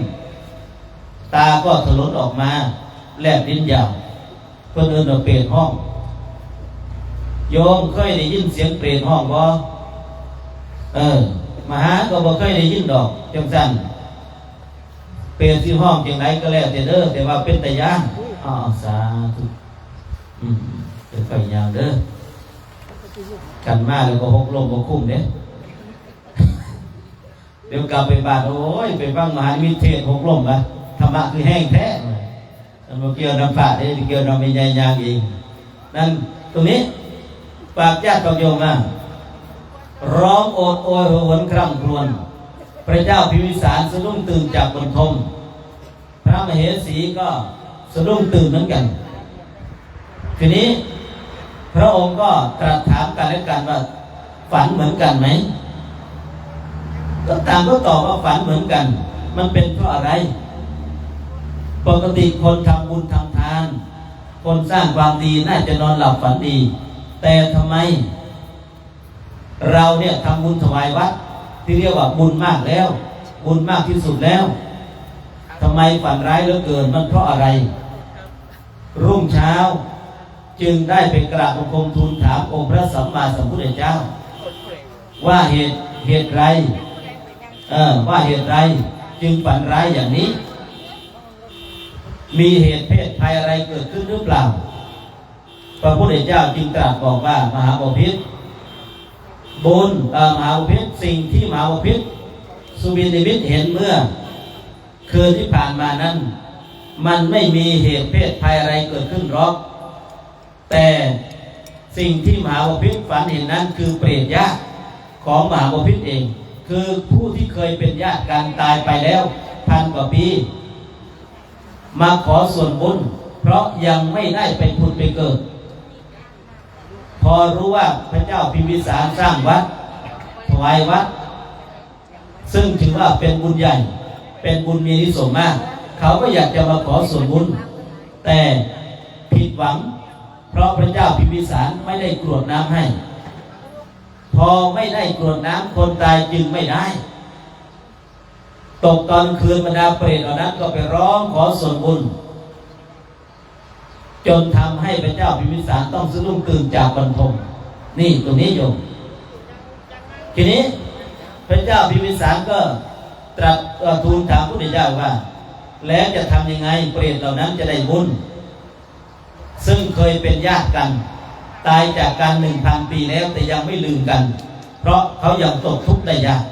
ตาก็ถลนออกมา แลบลิ้นยาว เพิ่นเอิ้นว่าเปรตฮ้อง โยมเคยได้ยินเสียงเปรตฮ้องบ่ เออ มหาก็บ่เคยได้ยินดอก จังซั่น เปรตสิฮ้องจังใดก็แล้วแต่เด้อ แต่ว่าเป็นตาย้าน อ้าว สาธุ อืม เดี๋ยวไปยาวเด้อ กันมาแล้วก็หกล้มบ่คุ้มเด้ เดี๋ยวกลับไปบ้าน โอ้ย ไปฟังมหานิมิตเทศน์หกล้มวะ ธรรมะคือแห้งแท้ มันบ่เกี่ยวนำพระเด้ เกี่ยวนำแม่ใหญ่ย่างเอง นั่น ตรงนี้ ฝากญาติโยมมา ร้องโอดโอยโหยหวนคร่ำครวญ พระเจ้าพิมพิสารสะดุ้งตื่นจากบนทม พระมเหสีก็สะดุ้งตื่นเหมือนกัน ทีนี้พระองค์ก็ตรัสถามกันและกันว่า ฝันเหมือนกันไหม ก็ต่างก็ตอบว่าฝันเหมือนกัน มันเป็นเพราะอะไร ปกติคนทำบุญทำทาน คนสร้างความดีน่าจะนอนหลับฝันดี แต่ทำไม เราเนี่ยทำบุญถวายวัด ที่เรียกว่าบุญมากแล้ว บุญมากที่สุดแล้ว ทำไมฝันร้ายเหลือเกิน มันเพราะอะไร รุ่งเช้าจึงได้ไปกราบบังคมทูลถามองค์พระสัมมาสัมพุทธเจ้า ว่าเหตุ เหตุไร เออ ว่าเหตุไรจึงฝันร้ายอย่างนี้ มีเหตุเพศภัยอะไรเกิดขึ้นหรือเปล่า พระพุทธเจ้าจึงตรัสบอกว่า มหาบพิตร บุญ เอ่อ มหาบพิตร สิ่งที่มหาบพิตรสุบินนิมิตเห็นเมื่อคืนที่ผ่านมานั้น มันไม่มีเหตุเพศภัยอะไรเกิดขึ้นหรอก แต่สิ่งที่มหาบพิตรฝันเห็นนั้นคือเปรตญาติของมหาบพิตรเอง คือผู้ที่เคยเป็นญาติกันตายไปแล้วพันกว่าปี มาขอส่วนบุญ เพราะยังไม่ได้ไปผุดไปเกิด พอรู้ว่าพระเจ้าพิมพิสารสร้างวัด ถวายวัด ซึ่งถือว่าเป็นบุญใหญ่ เป็นบุญมีอานิสงส์มาก เขาก็อยากจะมาขอส่วนบุญ แต่ผิดหวัง เพราะพระเจ้าพิมพิสารไม่ได้กรวดน้ำให้ พอไม่ได้กรวดน้ำ คนตายจึงไม่ได้ ตกตอนคืน บรรดาเปรตเหล่านั้นก็ไปร้องขอส่วนบุญ จนทำให้พระเจ้าพิมพิสารต้องสะดุ้งตื่นจากบรรทม นี่ตรงนี้โยม ทีนี้พระเจ้าพิมพิสารก็ตรัส เอ่อ ทูลถามพระพุทธเจ้าว่า แล้วจะทำยังไง เปรตเหล่านั้นจะได้บุญ ซึ่งเคยเป็นญาติกัน ตายจากกันหนึ่งพันปีแล้ว แต่ยังไม่ลืมกัน เพราะเขายังตกทุกข์ได้ยาก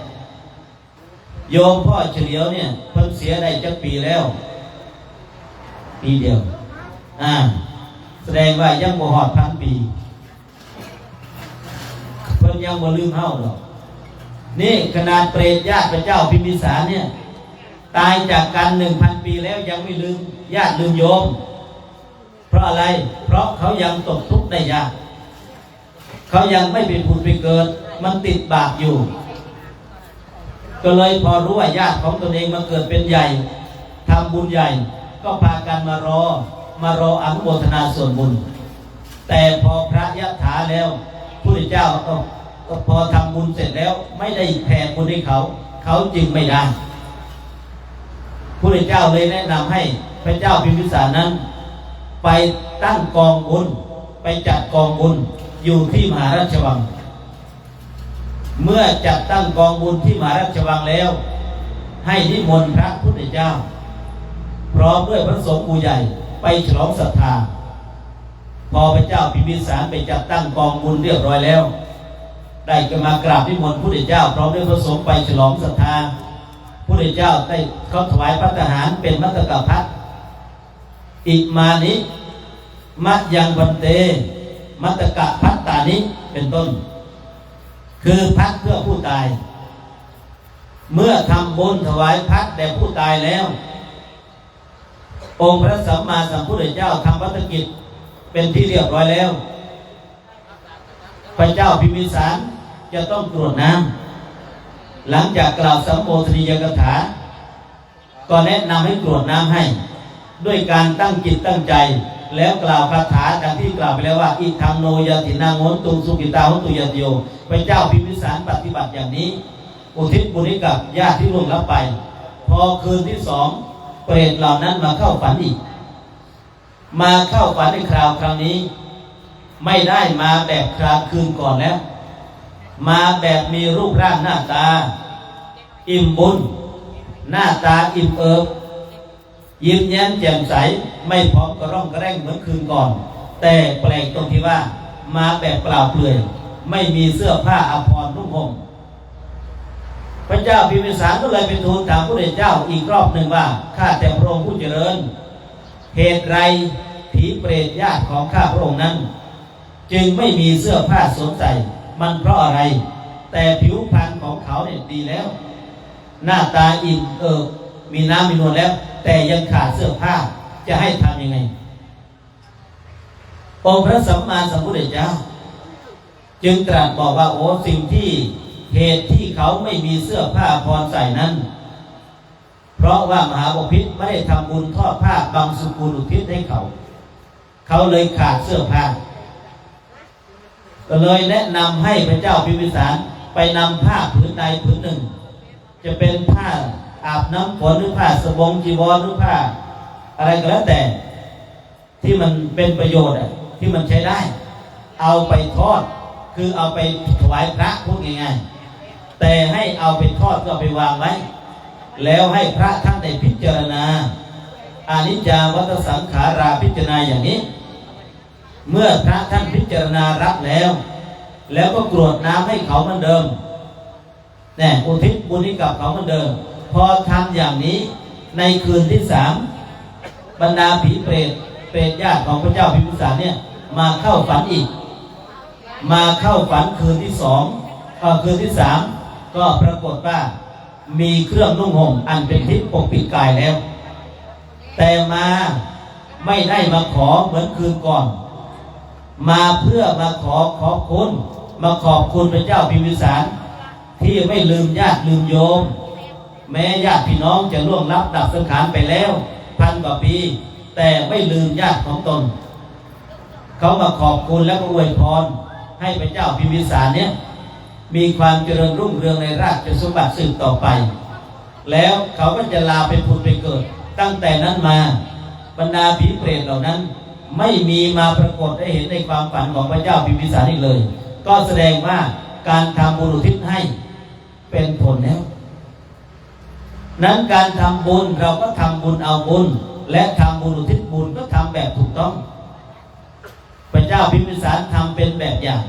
โยมพ่อเฉลียวเนี่ย เพิ่นเสียได้จักปีแล้ว ปีเดียว อ่า แสดงว่ายังบ่ฮอดพันปี เพิ่นยังบ่ลืมเฮาดอก นี่ขนาดเปรตญาติพระเจ้าพิมพิสารเนี่ย ตายจากกันหนึ่งพันปีแล้วยังไม่ลืมญาติลืมโยม เพราะอะไร เพราะเขายังตกทุกข์ได้ยาก เขายังไม่ไปผุดไปเกิด มันติดบาปอยู่ ก็เลยพอรู้ว่าญาติของตนเองมาเกิดเป็นใหญ่ ทำบุญใหญ่ ก็พากันมารอ มารออนุโมทนาส่วนบุญ แต่พอพระยะถาแล้ว พุทธเจ้าก็ ก็พอทำบุญเสร็จแล้ว ไม่ได้แผ่บุญให้เขา เขาจึงไม่ได้ พุทธเจ้าเลยแนะนำให้พระเจ้าพิมพิสารนั้น ไปตั้งกองบุญ ไปจัดกองบุญอยู่ที่มหาราชวัง เมื่อจัดตั้งกองบุญที่มหาราชวังแล้ว ให้นิมนต์พระพุทธเจ้า พร้อมด้วยพระสงฆ์หมู่ใหญ่ไปฉลองศรัทธา พอพระเจ้าพิมพิสารไปจัดตั้งกองบุญเรียบร้อยแล้ว ได้ก็มากราบนิมนต์พุทธเจ้า พร้อมด้วยพระสงฆ์ไปฉลองศรัทธา พุทธเจ้าได้เขาถวายภัตตาหารเป็นมัตตกพัต อิมานิ มะยังพันเต มัตตกพัตตานิ เป็นต้น คือพัตเพื่อผู้ตาย เมื่อทำบุญถวายพัตแด่ผู้ตายแล้ว องค์พระสัมมาสัมพุทธเจ้าทำพัตกิจเป็นที่เรียบร้อยแล้ว พระเจ้าพิมพิสารจะต้องกรวดน้ำ หลังจากกล่าวสัมโมทนียกถา ก็แนะนำให้กรวดน้ำให้ ด้วยการตั้งจิตตั้งใจ แล้วกล่าวคาถาดังที่กล่าวไปแล้วว่า อิทังโนญาตินังโหนตุงสุขิตาโหนตุญาติโย พระเจ้าพิมพิสารปฏิบัติอย่างนี้ อุทิศบุญให้กับญาติที่ล่วงลับไป พอคืนที่สอง เปรตเหล่านั้นมาเข้าฝันอีก มาเข้าฝันในคราวครั้งนี้ ไม่ได้มาแบบคราวคืนก่อนแล้ว มาแบบมีรูปร่างหน้าตา อิ่มบุญ หน้าตาอิ่มเอิบ ยิ้มแย้มแจ่มใส ไม่ผอมกระร่องกระแร่งเหมือนคืนก่อน แต่แปลกตรงที่ว่ามาแบบเปล่าเปลือย ไม่มีเสื้อผ้าอาภรณ์นุ่งห่ม พระเจ้าพิมพิสารก็เลยไปทูลถามพระพุทธเจ้าอีกรอบหนึ่งว่า ข้าแต่พระองค์ผู้เจริญ เหตุไรผีเปรตญาติของข้าพระองค์นั้น จึงไม่มีเสื้อผ้าสวมใส่ มันเพราะอะไร แต่ผิวพรรณของเขาเนี่ยดีแล้ว หน้าตาอิ่มเอิบ มีน้ำมีนวลแล้ว แต่ยังขาดเสื้อผ้า จะให้ทำยังไง องค์พระสัมมาสัมพุทธเจ้า จึงตรัสบอกว่า โอ้ สิ่งที่ เหตุที่เขาไม่มีเสื้อผ้าอาภรณ์ใส่นั้น เพราะว่ามหาบพิตรไม่ได้ทำบุญทอดผ้าบังสุกุลอุทิศให้เขา เขาเลยขาดเสื้อผ้า ก็เลยแนะนำให้พระเจ้าพิมพิสารไปนำผ้าผืนใดผืนหนึ่ง จะเป็นผ้าอาบน้ำฝนหรือผ้าสบงจีวรหรือผ้าอะไรก็แล้วแต่ ที่มันเป็นประโยชน์อะ ที่มันใช้ได้ เอาไปทอด คือเอาไปถวายพระ พูดง่ายๆ แต่ให้เอาไปทอดก็เอาไปวางไว้ แล้วให้พระท่านได้พิจารณา อนิจจาวัฏสังขารา พิจารณาอย่างนี้ เมื่อพระท่านพิจารณารับแล้ว แล้วก็กรวดน้ำให้เขาเหมือนเดิม แน่ อุทิศบุญให้กับเขาเหมือนเดิม พอทำอย่างนี้ ในคืนที่สาม บรรดาผีเปรต เปรตญาติของพระเจ้าพิมพิสารเนี่ย มาเข้าฝันอีก มาเข้าฝันคืนที่สอง เอ่อ คืนที่สาม ก็ปรากฏว่ามีเครื่องนุ่งห่มอันเป็นทิพย์ปกปิดกายแล้ว แต่มาไม่ได้มาขอเหมือนคืนก่อน มาเพื่อมาขอขอบคุณ มาขอบคุณพระเจ้าพิมพิสาร ที่ไม่ลืมญาติลืมโยม แม้ญาติพี่น้องจะล่วงลับดับสังขารไปแล้วพันกว่าปี แต่ไม่ลืมญาติของตน เขามาขอบคุณแล้วก็อวยพรให้พระเจ้าพิมพิสารเนี่ย มีความเจริญรุ่งเรืองในราชสมบัติสืบต่อไป แล้วเขาก็จะลาไปผุดไปเกิด ตั้งแต่นั้นมา บรรดาผีเปรตเหล่านั้น ไม่มีมาปรากฏให้เห็นในความฝันของพระเจ้าพิมพิสารอีกเลย ก็แสดงว่าการทำบุญอุทิศให้เป็นผลแล้ว นั้นการทำบุญเราก็ทำบุญเอาบุญ และทำบุญอุทิศบุญก็ทำแบบถูกต้อง พระเจ้าพิมพิสารทำเป็นแบบอย่าง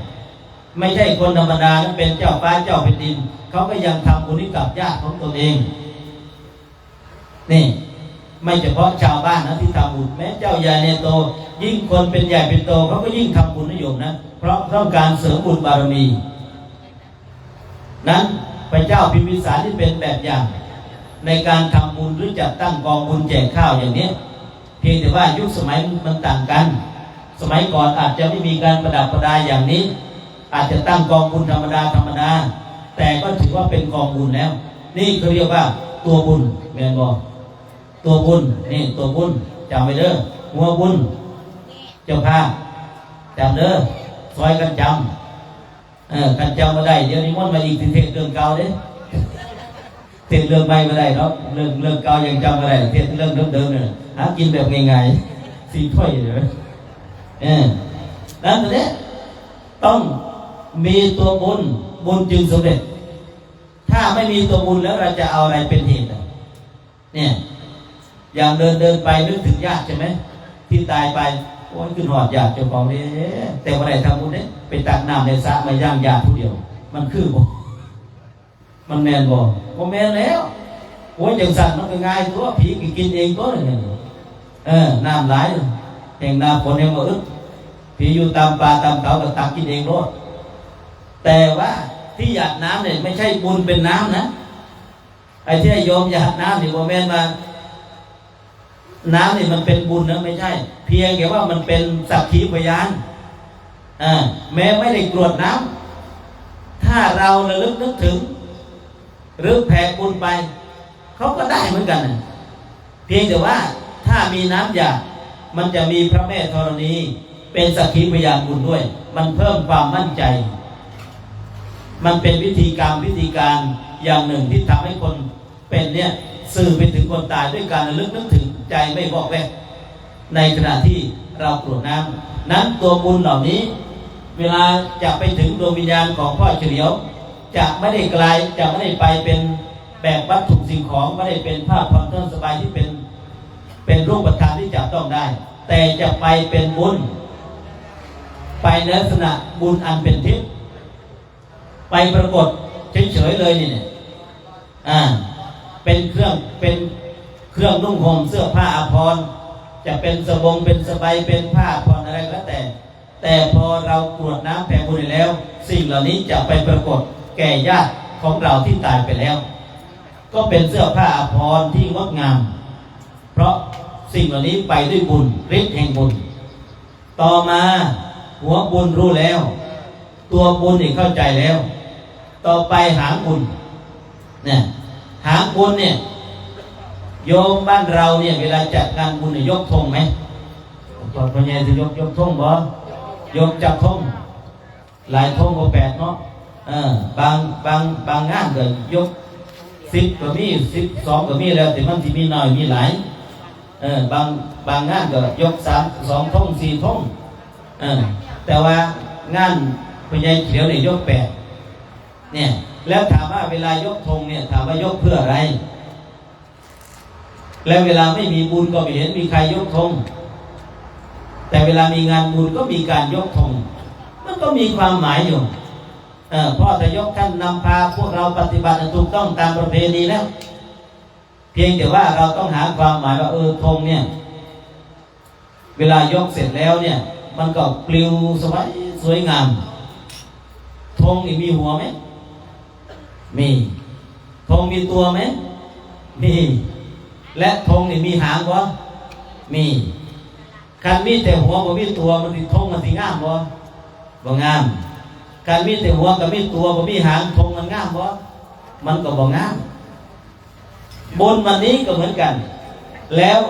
ไม่ใช่คนธรรมดานะ เป็นเจ้าฟ้าเจ้าแผ่นดิน เขาก็ยังทำบุญให้กับญาติของตนเอง นี่ ไม่เฉพาะชาวบ้านนะที่ทำบุญ แม้เจ้าใหญ่ในโต ยิ่งคนเป็นใหญ่เป็นโต เขาก็ยิ่งทำบุญนะโยมนะ เพราะต้องการเสริมบุญบารมี นั้นพระเจ้าพิมพิสารที่เป็นแบบอย่าง ในการทำบุญหรือจัดตั้งกองบุญแจกข้าวอย่างเนี้ย เพียงแต่ว่ายุคสมัยมันต่างกัน สมัยก่อนอาจจะไม่มีการประดับประดาอย่างนี้ อาจจะตั้งกองบุญธรรมดาธรรมดา แต่ก็ถือว่าเป็นกองบุญแล้ว นี่เขาเรียกว่าตัวบุญ แม่นบ่ ตัวบุญ นี่ตัวบุญ จำไว้เด้อ หัวบุญ เจ้าภาพ จำเด้อ ซอยกันจำ เออ คันจำบ่ได้ เดี๋ยวนิมนต์มาอีกสิเทศน์เรื่องเก่าเด้ เทศน์เรื่องใหม่บ่ได้เนาะ เรื่อง เรื่องเก่ายังจำบ่ได้ เทศน์เรื่องเดิมๆเนี่ย หากินแบบง่ายๆ สี่ถ้วยเลย เออ นั้นตัวเนี้ย ต้องมีตัวบุญ บุญจึงสำเร็จ ถ้าไม่มีตัวบุญแล้วเราจะเอาอะไรเป็นเหตุอ่ะ เนี่ย อย่างเดินเดินไปนึกถึงญาติใช่ไหม ที่ตายไป โอ้ย ขึ้นหอดญาติเจ้าของเด้ แต่บ่ได้ทำบุญเด้ ไปตักน้ำในสระมาย่างญาติผู้เดียว มันคือบ่ มันแม่นบ่ บ่แม่นแล้ว โอ้ย จังสั่นมันก็ง่ายตัว ผีก็กินเองตัวหนึ่ง เออ น้ำหลาย แห่งหน้าฝนแห่งบ่อึด ผีอยู่ตามป่าตามเขาก็ตักกินเองโลด แต่ว่าที่หยาดน้ำเนี่ยไม่ใช่บุญเป็นน้ำนะ ไอ้ที่โยมหยาดน้ำนี่บ่แม่นว่า น้ำนี่มันเป็นบุญนะ ไม่ใช่ เพียงแต่ว่ามันเป็นสักขีพยาน อ่า แม้ไม่ได้กรวดน้ำ ถ้าเราระลึกนึกถึง หรือแผ่บุญไป เขาก็ได้เหมือนกันนะ เพียงแต่ว่าถ้ามีน้ำหยาด มันจะมีพระแม่ธรณี เป็นสักขีพยานบุญด้วย มันเพิ่มความมั่นใจ มันเป็นวิธีกรรม วิธีการอย่างหนึ่งที่ทำให้คนเป็นเนี่ย สื่อไปถึงคนตายด้วยการระลึกนึกถึง ใจไม่วอกแวก ในขณะที่เรากรวดน้ำ นั้นตัวบุญเหล่านี้ เวลาจะไปถึงดวงวิญญาณของพ่อเฉลียว จะไม่ได้กลาย จะไม่ได้ไปเป็นแบบวัตถุสิ่งของ ไม่ได้เป็นผ้าผ่อนเครื่องสบายที่เป็น เป็นรูปธรรมที่จับต้องได้ แต่จะไปเป็นบุญ ไปในลักษณะบุญอันเป็นทิพย์ ไปปรากฏเฉยๆเลยนี่เนี่ย อ่า เป็นเครื่อง เป็นเครื่องนุ่งห่มเสื้อผ้าอาภรณ์ จะเป็นสบง เป็นสบาย เป็นผ้าอาภรณ์อะไรก็แล้วแต่ แต่พอเรากรวดน้ำแผ่บุญแล้ว สิ่งเหล่านี้จะไปปรากฏแก่ญาติของเราที่ตายไปแล้ว ก็เป็นเสื้อผ้าอาภรณ์ที่งดงาม เพราะสิ่งเหล่านี้ไปด้วยบุญ ฤทธิ์แห่งบุญ ต่อมาหัวบุญรู้แล้ว ตัวบุญนี่เข้าใจแล้ว ต่อไปหางบุญ เนี่ย หางบุญเนี่ย โยมบ้านเราเนี่ย เวลาจัดงานบุญเนี่ย ยกธงไหม ตอนพ่อใหญ่สิยก ยกธงบ่ ยกจักธง หลายธงก็แปดเนาะ เออ บาง บาง บางงานก็ยกสิบก็มี สิบสองก็มี แล้วแต่มันสิมีน้อยมีหลาย เออ บาง บางงานก็ยกสาม สองธง สี่ธง เออ แต่ว่างานพ่อใหญ่เฉลียวเนี่ยยกแปด เนี่ย แล้วถามว่าเวลายกธงเนี่ย ถามว่ายกเพื่ออะไร และเวลาไม่มีบุญก็ไม่เห็นมีใครยกธง แต่เวลามีงานบุญก็มีการยกธง มันก็มีความหมายอยู่ เออ พ่อทยกท่านนำพาพวกเราปฏิบัติถูกต้องตามประเพณีแล้ว เพียงแต่ว่าเราต้องหาความหมายว่า เออ ธงเนี่ย เวลายกเสร็จแล้วเนี่ย มันก็ปลิวสวยสวยงาม ธงนี่มีหัวไหม มี ธงมีตัวไหม มี และธงนี่มีหางบ่ มี คันมีแต่หัวบ่มีตัว มันสิ ธงมันสิงามบ่ บ่งาม คันมีแต่หัวกับมีตัวบ่มีหาง ธงมันงามบ่ มันก็บ่งาม บุญวันนี้ก็เหมือนกัน แล้ว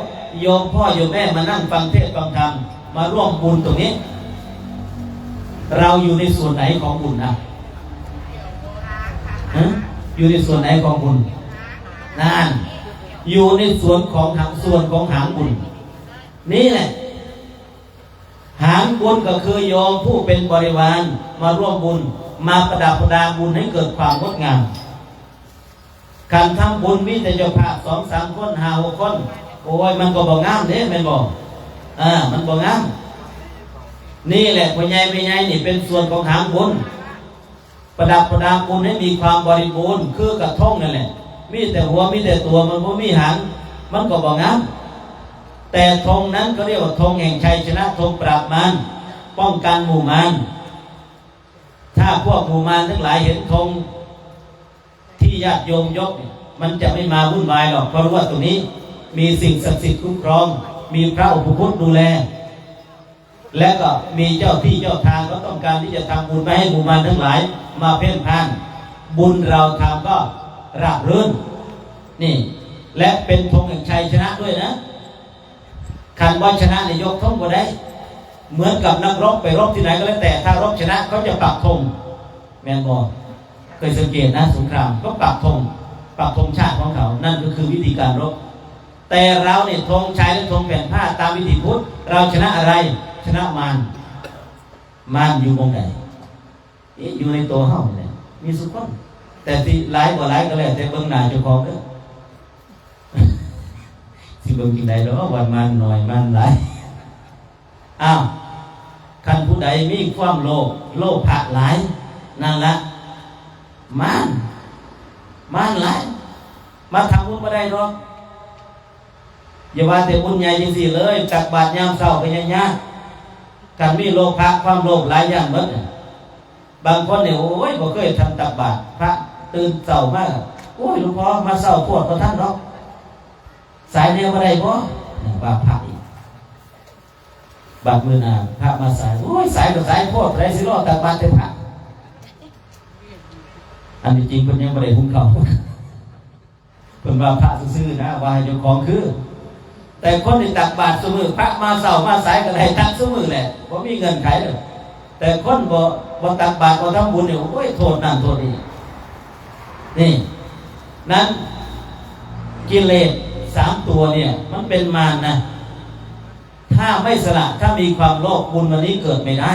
โยมพ่อโยมแม่มานั่งฟังเทศน์ฟังธรรม มาร่วมบุญตรงนี้ เราอยู่ในส่วนไหนของบุญนะ ฮะ อยู่ในส่วนไหนของบุญ นั่น อยู่ในส่วนของหาง ส่วนของหางบุญ นี่แหละ หางบุญก็คือโยมผู้เป็นบริวารมาร่วมบุญ มาประดับประดาบุญให้เกิดความงดงาม การทำบุญมีแต่เจ้าภาพสองสามคน ห้าหกคน โอ้ย มันก็บ่งามเด้ แม่นบ่ อ่า มันบ่งาม นี่แหละ พ่อใหญ่แม่ใหญ่นี่เป็นส่วนของหางบุญ ประดับประดาบุญให้มีความบริบูรณ์ คือกระทงนั่นแหละ มีแต่หัว มีแต่ตัว มันบ่มีหาง มันก็บ่งาม แต่ธงนั้นเขาเรียกว่าธงแห่งชัยชนะ ธงปราบมาร ป้องกันหมู่มาร ถ้าพวกหมู่มารทั้งหลายเห็นธงที่ญาติโยมยกเนี่ย มันจะไม่มาวุ่นวายหรอก เพราะรู้ว่าตรงนี้มีสิ่งศักดิ์สิทธิ์คุ้มครอง มีพระอุปคุตดูแล และก็มีเจ้าที่เจ้าทางก็ต้องการที่จะทำบุญไปให้หมู่มารทั้งหลายมาเพ่นพ่าน บุญเราทำก็ราบรื่น นี่ และเป็นธงแห่งชัยชนะด้วยนะ คันว่าชนะเนี่ยยกธงบ่ได้ เหมือนกับนักรบไปรบที่ไหนก็แล้วแต่ ถ้ารบชนะเขาจะปักธง แม่นบ่ เคยสังเกตนะ สงครามก็ปักธง ปักธงชาติของเขา นั่นก็คือวิธีการรบ แต่เราเนี่ยธงชัยและธงแผ่นผ้าตามวิถีพุทธ เราชนะอะไร ชนะมาร มารอยู่หม่องใด นี่อยู่ในตัวเฮานี่แหละ มีสุขคน แต่ที่หลายบ่หลายก็แล้วแต่เบิ่งหน้าเจ้าของเด้อ สิเบิ่งจั่งใด๋ดอก ว่ามารน้อยมารหลาย อ้าว คันผู้ใดมีความโลภ โลภะหลาย นั่นละ มาร มารหลาย มาทำบุญบ่ได้ดอก อย่าว่าแต่บุญใหญ่จังซี่เลย ตักบาตรยามเช้าก็ยังยาก คันมีโลภะ ความโลภหลาย ย้านหมด บางคนเนี่ย โอ้ย บ่เคยทันตักบาตร พระตื่นเช้ามา โอ้ย หลวงพ่อ มาเช้าโพด บ่ทันดอก สายแนวบ่ได้บ่ ว่าพระอีก บาดมื้อหน้าพระมาสาย โอ้ย สายก็สายโพด ไผสิรอตักบาตรแต่พระ อันนี้จริงเพิ่นยังบ่ได้หุงข้าว เพิ่นว่าพระซื่อๆนะ ว่าให้เจ้าของคือ แต่คนที่ตักบาตรซุมื้อ พระมาเช้ามาสายก็ได้ตักซุมื้อแหละ บ่มีเงื่อนไขเลย แต่คนบ่ บ่ตักบาตร บ่ทำบุญเนี่ย โอ้ย โทษนั่นโทษนี่ นี่ นั้น กิเลสสามตัวเนี่ย มันเป็นมารนะ ถ้าไม่สละ ถ้ามีความโลภ บุญวันนี้เกิดไม่ได้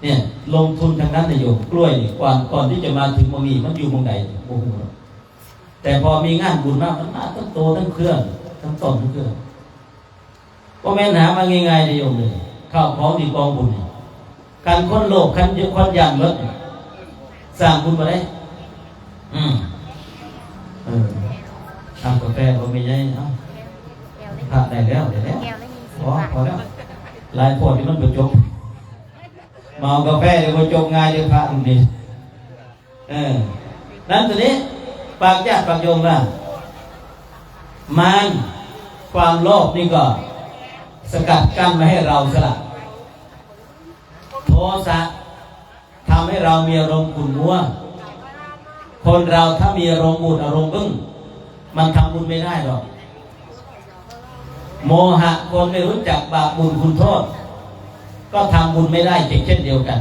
เนี่ย ลงทุนทางนั้นนะโยม กล้วยนี่ ก่อน ก่อนที่จะมาถึงบ่มี มันอยู่หม่องใด บ่ฮู้หรอก แต่พอมีงานบุญมา มันมาทั้งโตทั้งเครือ ทั้งต้นทั้งเครือ บ่แม่นหามาง่ายๆเด้โยมเด้อ ข้าวของที่กองบุญนี่ คันคนโลภ คันคนย้านหมด สร้างบุญบ่ได้ อืม เออ เอากาแฟบ่แม่ใหญ่ เอา พระได้แล้ว ได้แล้ว แก้วละยี่สิบ พอ บาท พอแล้ว หลายโพดนี่มันบ่จบ มาเอากาแฟเดี๋ยวบ่จบง่ายเด้อพระองค์นี้ เออ นั้นตัวนี้ ฝากญาติฝากโยมว่า มาร ความโลภนี่ก็ สกัดกั้นไม่ให้เราสละ โทสะ ทำให้เรามีอารมณ์ขุ่นมัว คนเราถ้ามีอารมณ์บูดอารมณ์บึ้ง มันทำบุญไม่ได้หรอก โมหะ คนไม่รู้จักบาปบุญคุณโทษ ก็ทำบุญไม่ได้เช่นเดียวกัน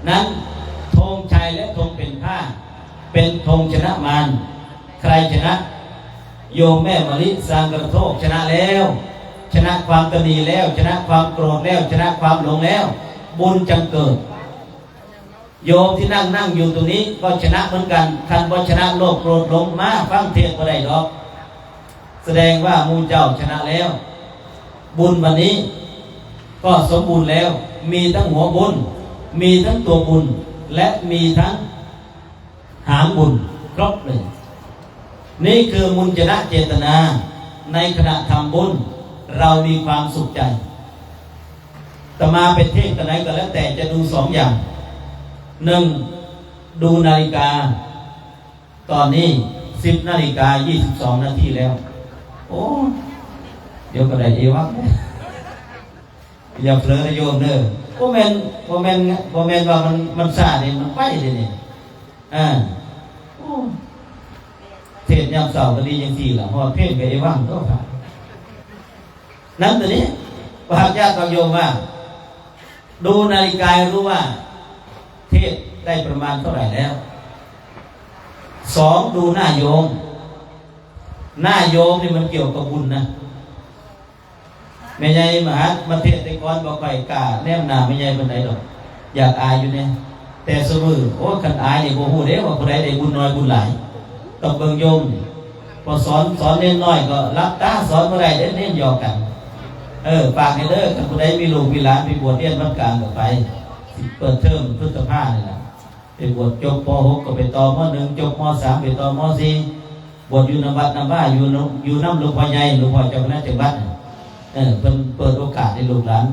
นั้นธงชัยและธงเปล่งผ้า เป็นธงชนะมาร ใครชนะ โยมแม่มะลิ สร้างกระโทก ชนะแล้ว ชนะความตนีแล้ว ชนะความโกรธแล้ว ชนะความหลงแล้ว บุญจังเกิด โยมที่นั่งนั่งอยู่ตรงนี้ก็ชนะเหมือนกัน คันบ่ชนะโลภโกรธหลง มาฟังเทศน์บ่ได้ดอก แสดงว่าหมู่เจ้าชนะแล้ว บุญวันนี้ก็สมบูรณ์แล้ว มีทั้งหัวบุญ มีทั้งตัวบุญ และมีทั้งหางบุญ ครบเลย นี่คือมุญจนะเจตนา ในขณะทำบุญ เรามีความสุขใจ อาตมาไปเทศน์ตรงไหนก็แล้วแต่จะดูสองอย่าง หนึ่ง ดูนาฬิกา ตอนนี้ สิบนาฬิกา ยี่สิบสองนาทีแล้ว โอ้ เดี๋ยวก็ได้เอวัง อย่าเผลอนะโยมเด้อ บ่แม่น บ่แม่น บ่แม่นว่ามัน มันช้าเด้ มันไวเด้นี่ อ่า โอ้ เทศน์ยามเช้าก็ดีจังซี่ล่ะ ฮอดเพลก็เอวังตั๊วค่ะ นั้นตัวนี้ ฝากญาติโยมว่า ดูนาฬิกาให้รู้ว่า เทศน์ได้ประมาณเท่าไหร่แล้ว สอง ดูหน้าโยม หน้าโยมนี่มันเกี่ยวกับบุญนะ แม่ใหญ่มาหา มาเทศน์แต่ก่อนบ่ค่อยกล้าแนมหน้าแม่ใหญ่ปานใดดอก อยากอายอยู่เด้ แต่ซุมื้อ โอ้ คันอายนี่บ่ฮู้เด้ว่าผู้ใดได้บุญน้อยบุญหลาย ต้องเบิ่งโยมนี่ พอสอน สอนเณรน้อยก็หลับตา สอนบ่ได้เด้ เณรหยอกกัน เออ ฝากให้เด้อ คันผู้ใดมีลูกมีหลานไปบวชเรียนวัดกลางก็ไป สิเปิดเทอมพฤษภานี่ล่ะ ไปบวชจบ ป.หก ก็ไปต่อ ม.หนึ่ง จบ ม.สาม ไปต่อ ม.สี่ บวชอยู่นำวัดนำวา อยู่นำ อยู่นำหลวงพ่อใหญ่ หลวงพ่อเจ้าคณะจังหวัด เออ เพิ่นเปิดโอกาสให้ลูกหลาน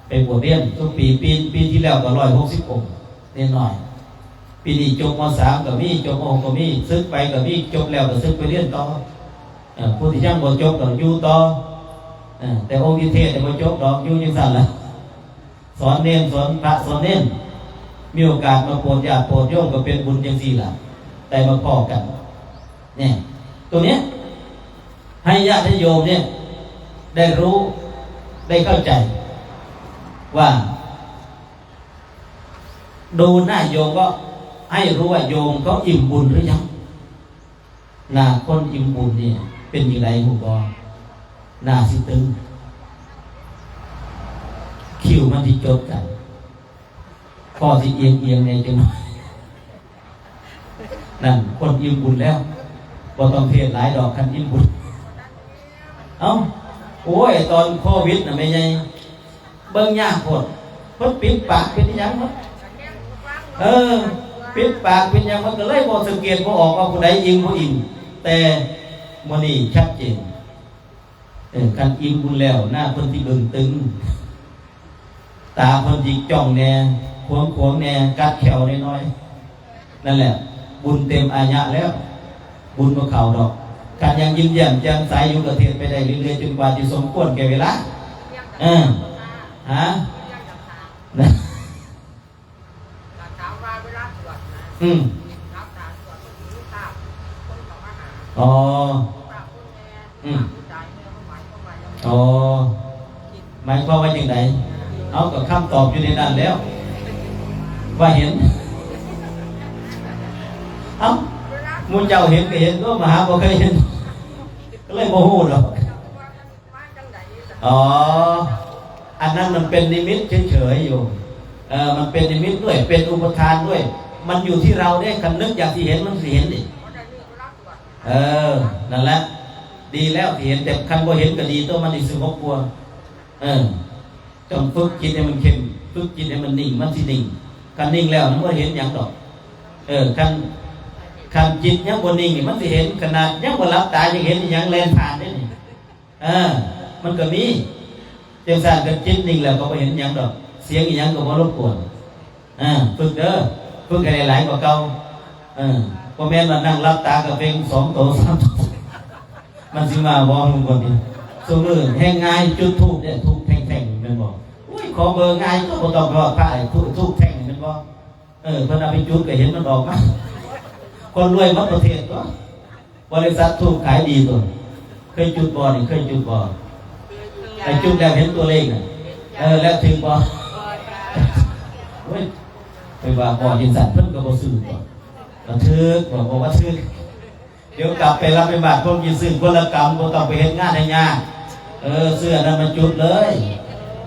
ไปบวชเรียนทุกปี ปี ปีที่แล้วก็ร้อยหกสิบองค์ เณรน้อย ปีนี้จบ ม.สาม ก็มี จบ ม.หก ก็มี สึกไปก็มี จบแล้วก็สึกไปเรียนต่อ เออ ผู้ที่ยังบ่จบก็อยู่ต่อ เออ แต่องค์ที่เทศน์เนี่ยบ่จบดอก อยู่จังซั่นล่ะ สอนเณร สอนพระ สอนเณร มีโอกาสมาโปรดญาติโปรดโยมก็เป็นบุญจังซี่ล่ะ ได้มาพ้อกัน เนี่ย ตัวเนี้ย ให้ญาติโยมเนี่ย ได้รู้ ได้เข้าใจ ว่า ดูหน้าโยมก็ให้รู้ว่าโยมเขาอิ่มบุญหรือยัง หน้าคนอิ่มบุญเนี่ย เป็นจั่งใดฮู้บ่ หน้าสิตึง คิ้วมันสิจดกัน คอสิเอียงๆแหน่จั่งหน่อย นั่น คนอิ่มบุญแล้ว บ่ต้องเทศน์หลายดอก คันอิ่มบุญ เอ้า โอ้ย ตอนโควิดน่ะแม่ใหญ่ เบิ่งยากโพด เพิ่นปิดปากเป็นหยังหมด เออ ปิดปากเป็นหยัง มันก็เลยบ่สังเกตบ่ออกว่าผู้ใดอิ่มบ่อิ่ม แต่มื้อนี้ชัดเจน เออ คันอิ่มบุญแล้ว หน้าเพิ่นสิเบิ่งตึง ตาเพิ่นสิจ้องแหน่ ขวางๆแหน่ กัดแข้วน้อยๆ นั่นแหละ บุญเต็มอาญะแล้ว บุญบ่เข้าดอก คันยังยิ้มแย้มแจ่มใสอยู่ก็เทศน์ไปได้เรื่อยๆ จนกว่าสิสมควรแก่เวลา เออ ฮะ นะ อืม อ๋อ อืม อ๋อ หมายความว่าจั่งใด เอา ก็คำตอบอยู่ในนั้นแล้ว ว่าเห็น เอ้า หมู่เจ้าเห็นก็เห็นตั๊ว มหาบ่เคยเห็น ก็เลยบ่ฮู้ดอก อ๋อ อันนั้นมันเป็นนิมิตเฉยๆอยู่ เออ มันเป็นนิมิตด้วย เป็นอุปทานด้วย มันอยู่ที่เราเด้ คันนึกอยากสิเห็น มันสิเห็นนี่ เออ นั่นแหละ ดีแล้วที่เห็น แต่คันบ่เห็นก็ดีตั๊ว มันสิสงบกว่า เออ ต้องฝึกจิตให้มันเข้ม ฝึกจิตให้มันนิ่ง มันสินิ่ง คันนิ่งแล้วมันบ่เห็นหยังดอก เออ คัน คันจิตยังบ่นิ่งนี่ มันสิเห็น ขนาดยังบ่หลับตายังเห็นอีหยังแล่นผ่านเด้นี่ เออ มันก็มี จั่งซั่น คันจิตนิ่งแล้วก็บ่เห็นหยังดอก เสียงอีหยังก็บ่รบกวน เออ ฝึกเด้อ ฝึกให้หลายๆกว่าเก่า เออ บ่แม่นว่านั่งหลับตาก็เพ่งสองโต สามโต มันสิมาบ่ ลุงคนนี้ ซุมื้อแฮ่งง่าย จุดธูปเนี่ย ธูปแท่งๆ แม่นบ่ อุ้ย ขอเบอร์ง่ายก็บ่ต้องรอดพระ ไอ้ธูป ธูปแท่ง แม่นบ่ เออ เพิ่นเอาไปจุดก็เห็นมันออกมา คนรวยหมดประเทศตั๊ว บริษัทธูปขายดีตั๊ว เคยจุดบ่นี่ เคยจุดบ่ ไอ้จุดแล้วเห็นตัวเลขน่ะ เออ แล้วถืกบ่ โอ้ย ไปว่าบ่จั่งซั่น เพิ่นก็บ่ซื้อตั๊ว ก็ถืก บอก บอกว่าถืก เดี๋ยวกลับไปรับไปบาตรพวกกินซื้อคนละกำ บ่ต้องไปเฮ็ดงานให้ยาก เออ ซื้ออันนั้นมาจุดเลย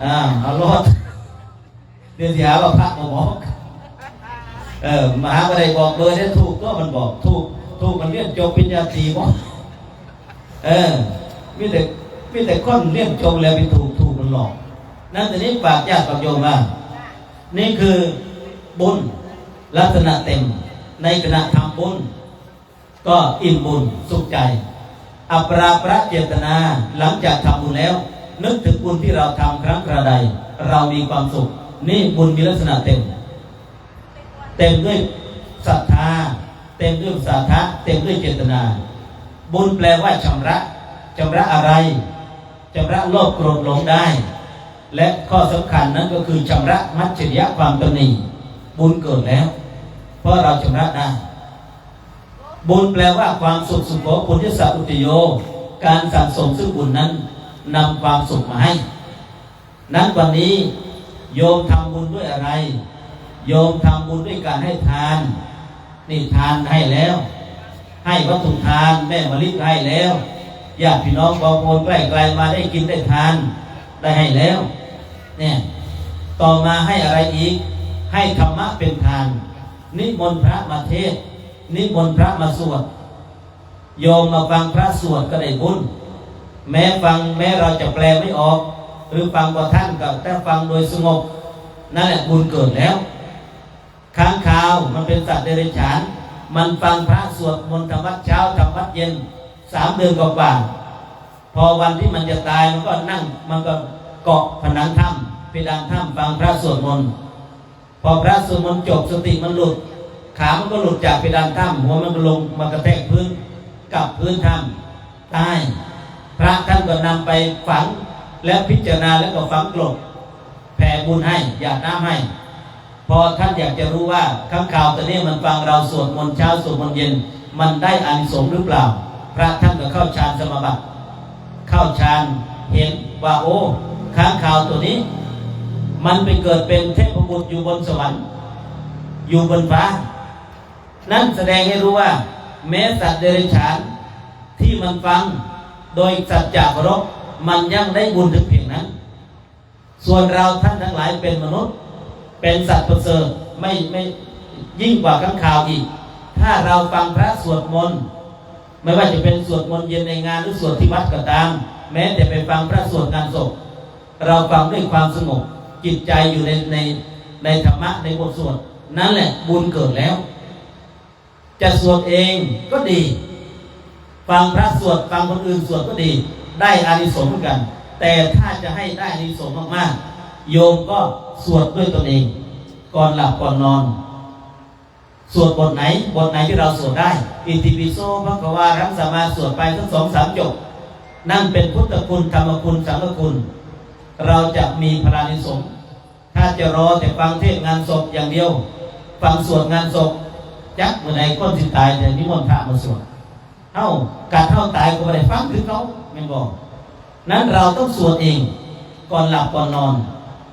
อ่า เอาโลด เดี๋ยวสิหาว่าพระบ่บอก เออ มหาบ่ได้บอกเบอร์เด้ ธูปตั๊วมันบอก ธูป ธูปมันเรียนจบปริญญาตรีบ่ เออ มีแต่ มีแต่คนเรียนจบแล้วไปถูก ธูปมันหลอก นั้นแต่นี้ฝากญาติโยมว่า นี่คือบุญลักษณะเต็ม ในขณะทำบุญ ก็อิ่มบุญสุขใจ อัปราประเจตนา หลังจากทำบุญแล้ว นึกถึงบุญที่เราทำครั้งคราใด เรามีความสุข นี่บุญมีลักษณะเต็ม เต็มด้วยศรัทธา เต็มด้วยอุตสาหะ เต็มด้วยเจตนา บุญแปลว่าชำระ ชำระอะไร ชำระโลภโกรธหลงได้ และข้อสำคัญนั้นก็คือชำระมัจฉริยะความตนี บุญเกิดแล้ว เพราะเราชำระได้ บุญแปลว่าความสุข สุโข ปุญญสสะอุตโย การสั่งสมซึ่งบุญนั้นนำความสุขมาให้ นั้นวันนี้โยมทำบุญด้วยอะไร โยมทำบุญด้วยการให้ทาน นี่ทานให้แล้ว ให้วัตถุทาน แม่มะลิให้แล้ว ญาติพี่น้องของคนใกล้ไกลมาได้กินได้ทาน ได้ให้แล้ว เนี่ย ต่อมาให้อะไรอีก ให้ธรรมะเป็นทาน นิมนต์พระมาเทศน์ นิมนต์พระมาสวด โยมมาฟังพระสวดก็ได้บุญ แม้ฟัง แม้เราจะแปลไม่ออก หรือฟังบ่ทันก็แต่ฟังโดยสงบ นั่นแหละบุญเกิดแล้ว ค้างคาวมันเป็นสัตว์เดรัจฉาน มันฟังพระสวดมนต์ทำวัดเช้าทำวัดเย็น สามเดือนกว่าๆ พอวันที่มันจะตายมันก็นั่ง มันก็เกาะผนังถ้ำ เพดานถ้ำฟังพระสวดมนต์ พอพระสวดมนต์จบสติมันหลุด ขามันก็หลุดจากเพดานถ้ำ หัวมันก็ลงมากระแทกพื้น กับพื้นถ้ำ ตาย พระท่านก็นำไปฝัง และพิจารณาแล้วก็ฝังกลบ แผ่บุญให้ หยาดน้ำให้ พอท่านอยากจะรู้ว่าค้างคาวตัวนี้มันฟังเราสวดมนต์เช้าสวดมนต์เย็น มันได้อานิสงส์หรือเปล่า พระท่านก็เข้าฌานสมาบัติ เข้าฌานเห็นว่า โอ้ ค้างคาวตัวนี้ มันไปเกิดเป็นเทพบุตรอยู่บนสวรรค์ อยู่บนฟ้า นั่นแสดงให้รู้ว่า แม้สัตว์เดรัจฉานที่มันฟังโดยสัจจะเคารพ มันยังได้บุญถึงเพียงนั้น ส่วนเราท่านทั้งหลายเป็นมนุษย์ เป็นสัตว์ประเสริฐ ไม่ ไม่ ยิ่งกว่าค้างคาวอีก ถ้าเราฟังพระสวดมนต์ ไม่ว่าจะเป็นสวดมนต์เย็นในงานหรือสวดที่วัดก็ตาม แม้แต่ไปฟังพระสวดงานศพ เราฟังด้วยความสงบ จิตใจอยู่ใน ใน ในธรรมะ ในบทสวด นั่นแหละบุญเกิดแล้ว จะสวดเองก็ดี ฟังพระสวด ฟังคนอื่นสวดก็ดี ได้อานิสงส์เหมือนกัน แต่ถ้าจะให้ได้อานิสงส์มากๆ โยมก็สวดด้วยตนเอง ก่อนหลับก่อนนอน สวดบทไหน บทไหนที่เราสวดได้ อิติปิโสภะคะวาอะระหังสัมมา สวดไปสักสองสามจบ นั่นเป็นพุทธคุณ ธรรมคุณ สังฆคุณ เราจะมีพลานิสงส์ ถ้าจะรอแต่ฟังเทศน์งานศพอย่างเดียว ฟังสวดงานศพ จักมื้อใดคนสิตายแต่นิมนต์พระมาสวด เฮา กัดเฮาตายก็บ่ได้ฟังคือเก่า แม่นบ่ นั้นเราต้องสวดเอง ก่อนหลับก่อนนอน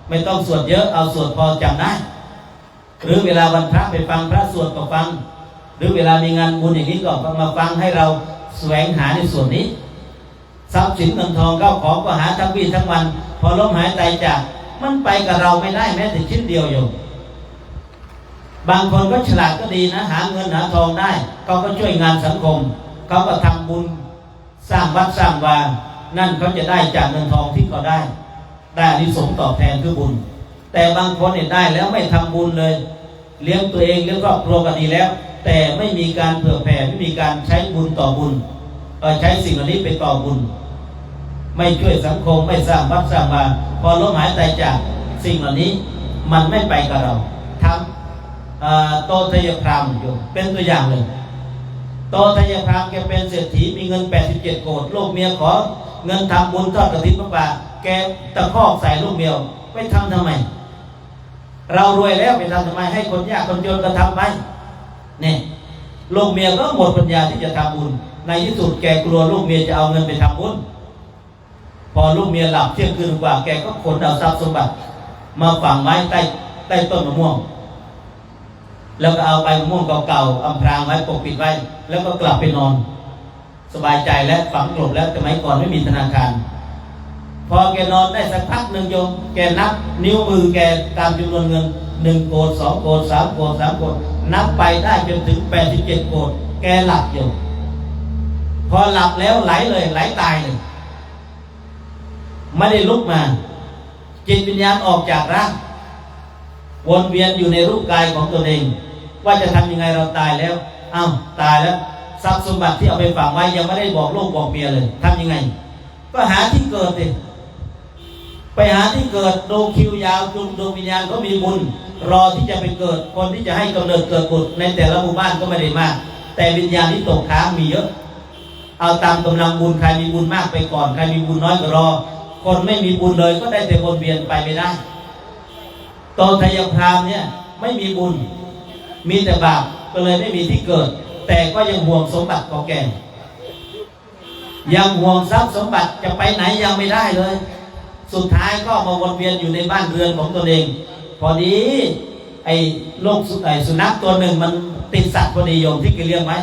ไม่ต้องสวดเยอะ เอาสวดพอจำได้ หรือเวลาวันพระไปฟังพระสวดก็ฟัง หรือเวลามีงานบุญอย่างนี้ก็มาฟัง ให้เราแสวงหาในส่วนนี้ ทรัพย์สินเงินทองข้าวของก็หาทั้งวีทั้งวัน พอล้มหายตายจาก มันไปกับเราไม่ได้แม้แต่ชิ้นเดียวโยม บางคนก็ฉลาดก็ดีนะ หาเงินหาทองได้ เขาก็ช่วยงานสังคม เขาก็ทำบุญ สร้างวัดสร้างวา นั่นเขาจะได้จากเงินทองที่เขาได้ ได้อานิสงส์ตอบแทนคือบุญ แต่บางคนเนี่ยได้แล้วไม่ทำบุญเลย เลี้ยงตัวเองเลี้ยงครอบครัวก็ดีแล้ว แต่ไม่มีการเผื่อแผ่ ไม่มีการใช้บุญต่อบุญ เอ่อ ใช้สิ่งเหล่านี้ไปต่อบุญ ไม่ช่วยสังคม ไม่สร้างวัดสร้างวา พอล้มหายตายจาก สิ่งเหล่านี้มันไม่ไปกับเรา ทำ เอ่อ โตทยพราหมณ์อยู่ เป็นตัวอย่างเลย โตทยพราหมณ์แกเป็นเศรษฐี มีเงินแปดสิบเจ็ดโกฏ ลูกเมียขอเงินทำบุญทอดกฐินพระป่า แกตะคอกใส่ลูกเมีย ไปทำทำไม เรารวยแล้วไปทำทำไม ให้คนยากคนจนก็ทำไป เนี่ย ลูกเมียก็หมดปัญญาที่จะทำบุญ ในที่สุดแกกลัวลูกเมียจะเอาเงินไปทำบุญ พอลูกเมียหลับเที่ยงคืนกว่า แกก็ขนเอาทรัพย์สมบัติ มาฝังไว้ใต้ ใต้ต้นมะม่วง แล้วก็เอาใบมะม่วงเก่าๆ อำพรางไว้ปกปิดไว้ แล้วก็กลับไปนอน สบายใจและฝังกลบแล้ว สมัยก่อนไม่มีธนาคาร พอแกนอนได้สักพักหนึ่งโยม แกนับนิ้วมือแกตามจำนวนเงิน หนึ่งโกฏ สองโกฏ สามโกฏ สามโกฏ นับไปได้จนถึงแปดสิบเจ็ดโกฏ แกหลับอยู่ พอหลับแล้วไหลเลย ไหลตายเลย ไม่ได้ลุกมา จิตวิญญาณออกจากร่าง วนเวียนอยู่ในรูปกายของตนเอง ว่าจะทำยังไง เราตายแล้ว อ้าว ตายแล้ว ทรัพย์สมบัติที่เอาไปฝังไว้ยังไม่ได้บอกลูกบอกเมียเลย ทำยังไง ก็หาที่เกิดสิ ไปหาที่เกิดดูคิวยาวจุงดวงวิญญาณเขามีบุญ รอที่จะไปเกิด คนที่จะให้กำเนิดเกิดบุตรในแต่ละหมู่บ้านก็ไม่ได้มาก แต่วิญญาณที่ตกค้างมีเยอะ เอาตามกำลังบุญ ใครมีบุญมากไปก่อน ใครมีบุญน้อยก็รอ คนไม่มีบุญเลยก็ได้แต่วนเวียนไปไม่ได้ โตไทยพราหมณ์เนี่ยไม่มีบุญ มีแต่บาป ก็เลยไม่มีที่เกิด แต่ก็ยังห่วงสมบัติของแก ยังห่วงทรัพย์สมบัติ จะไปไหนยังไม่ได้เลย สุดท้ายก็มาวนเวียนอยู่ในบ้านเรือนของตนเอง พอดีไอ้โรคสุไอ้สุนัขตัวหนึ่งมันติดสัตว์พอดีโยมที่แกเลี้ยงไว้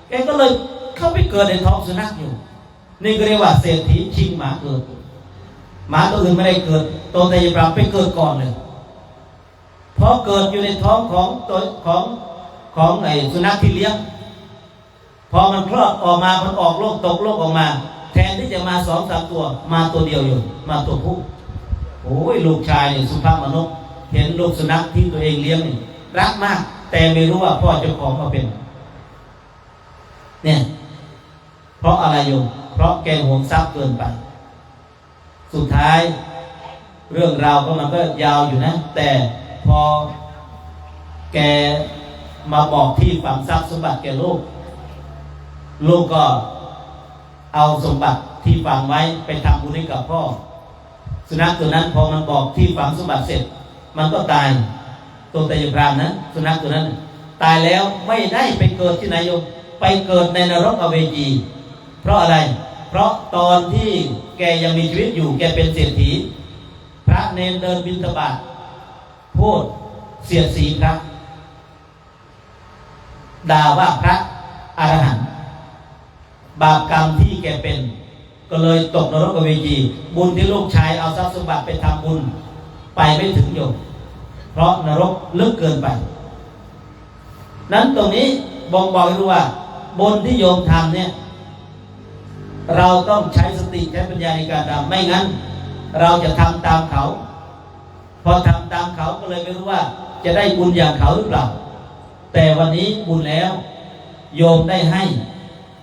แกก็เลยเข้าไปเกิดในท้องสุนัขอยู่ นี่ก็เรียกว่าเศรษฐีชิงหมาเกิด หมาตัวอื่นไม่ได้เกิด โตไทยพราหมณ์ไปเกิดก่อนเลย พอเกิดอยู่ในท้องของตัวของของไอ้สุนัขที่เลี้ยง พอมันคลอดออกมา มันออกลูกตกลูกออกมา แทนที่จะมาสองสามตัว มาตัวเดียวอยู่ มาตัวผู้ โอ้ย ลูกชายเนี่ยสุภาพมนุษย์ เห็นลูกสุนัขที่ตัวเองเลี้ยงนี่รักมาก แต่ไม่รู้ว่าพ่อเจ้าของมาเป็น เนี่ย เพราะอะไรโยม เพราะแกหวงทรัพย์เกินไป สุดท้าย เรื่องราวก็มันก็ยาวอยู่นะ แต่พอแกมาบอกที่ฝังทรัพย์สมบัติแก่ลูก ลูกก็เอาสมบัติที่ฝังไว้ไปทำบุญให้กับพ่อ สุนัขตัวนั้นพอมันบอกที่ฝังสมบัติเสร็จ มันก็ตาย ตัวไตรยพรานนะ สุนัขตัวนั้น ตายแล้วไม่ได้ไปเกิดที่ไหนโยม ไปเกิดในนรกอเวจี เพราะอะไร เพราะตอนที่แกยังมีชีวิตอยู่ แกเป็นเศรษฐี พระเณรเดินบิณฑบาต พูดเสียดสีพระ ด่าว่าพระอรหันต์ บาปกรรมที่แกเป็น ก็เลยตกนรกอเวจี บุญที่ลูกชายเอาทรัพย์สมบัติไปทำบุญ ไปไม่ถึงโยม เพราะนรกลึกเกินไป นั้นตรงนี้บ่งบอกให้รู้ว่า บุญที่โยมทำเนี่ย เราต้องใช้สติใช้ปัญญาในการทำ ไม่งั้น เราจะทำตามเขา พอทำตามเขาก็เลยไม่รู้ว่าจะได้บุญอย่างเขาหรือเปล่า แต่วันนี้บุญแล้ว โยมได้ให้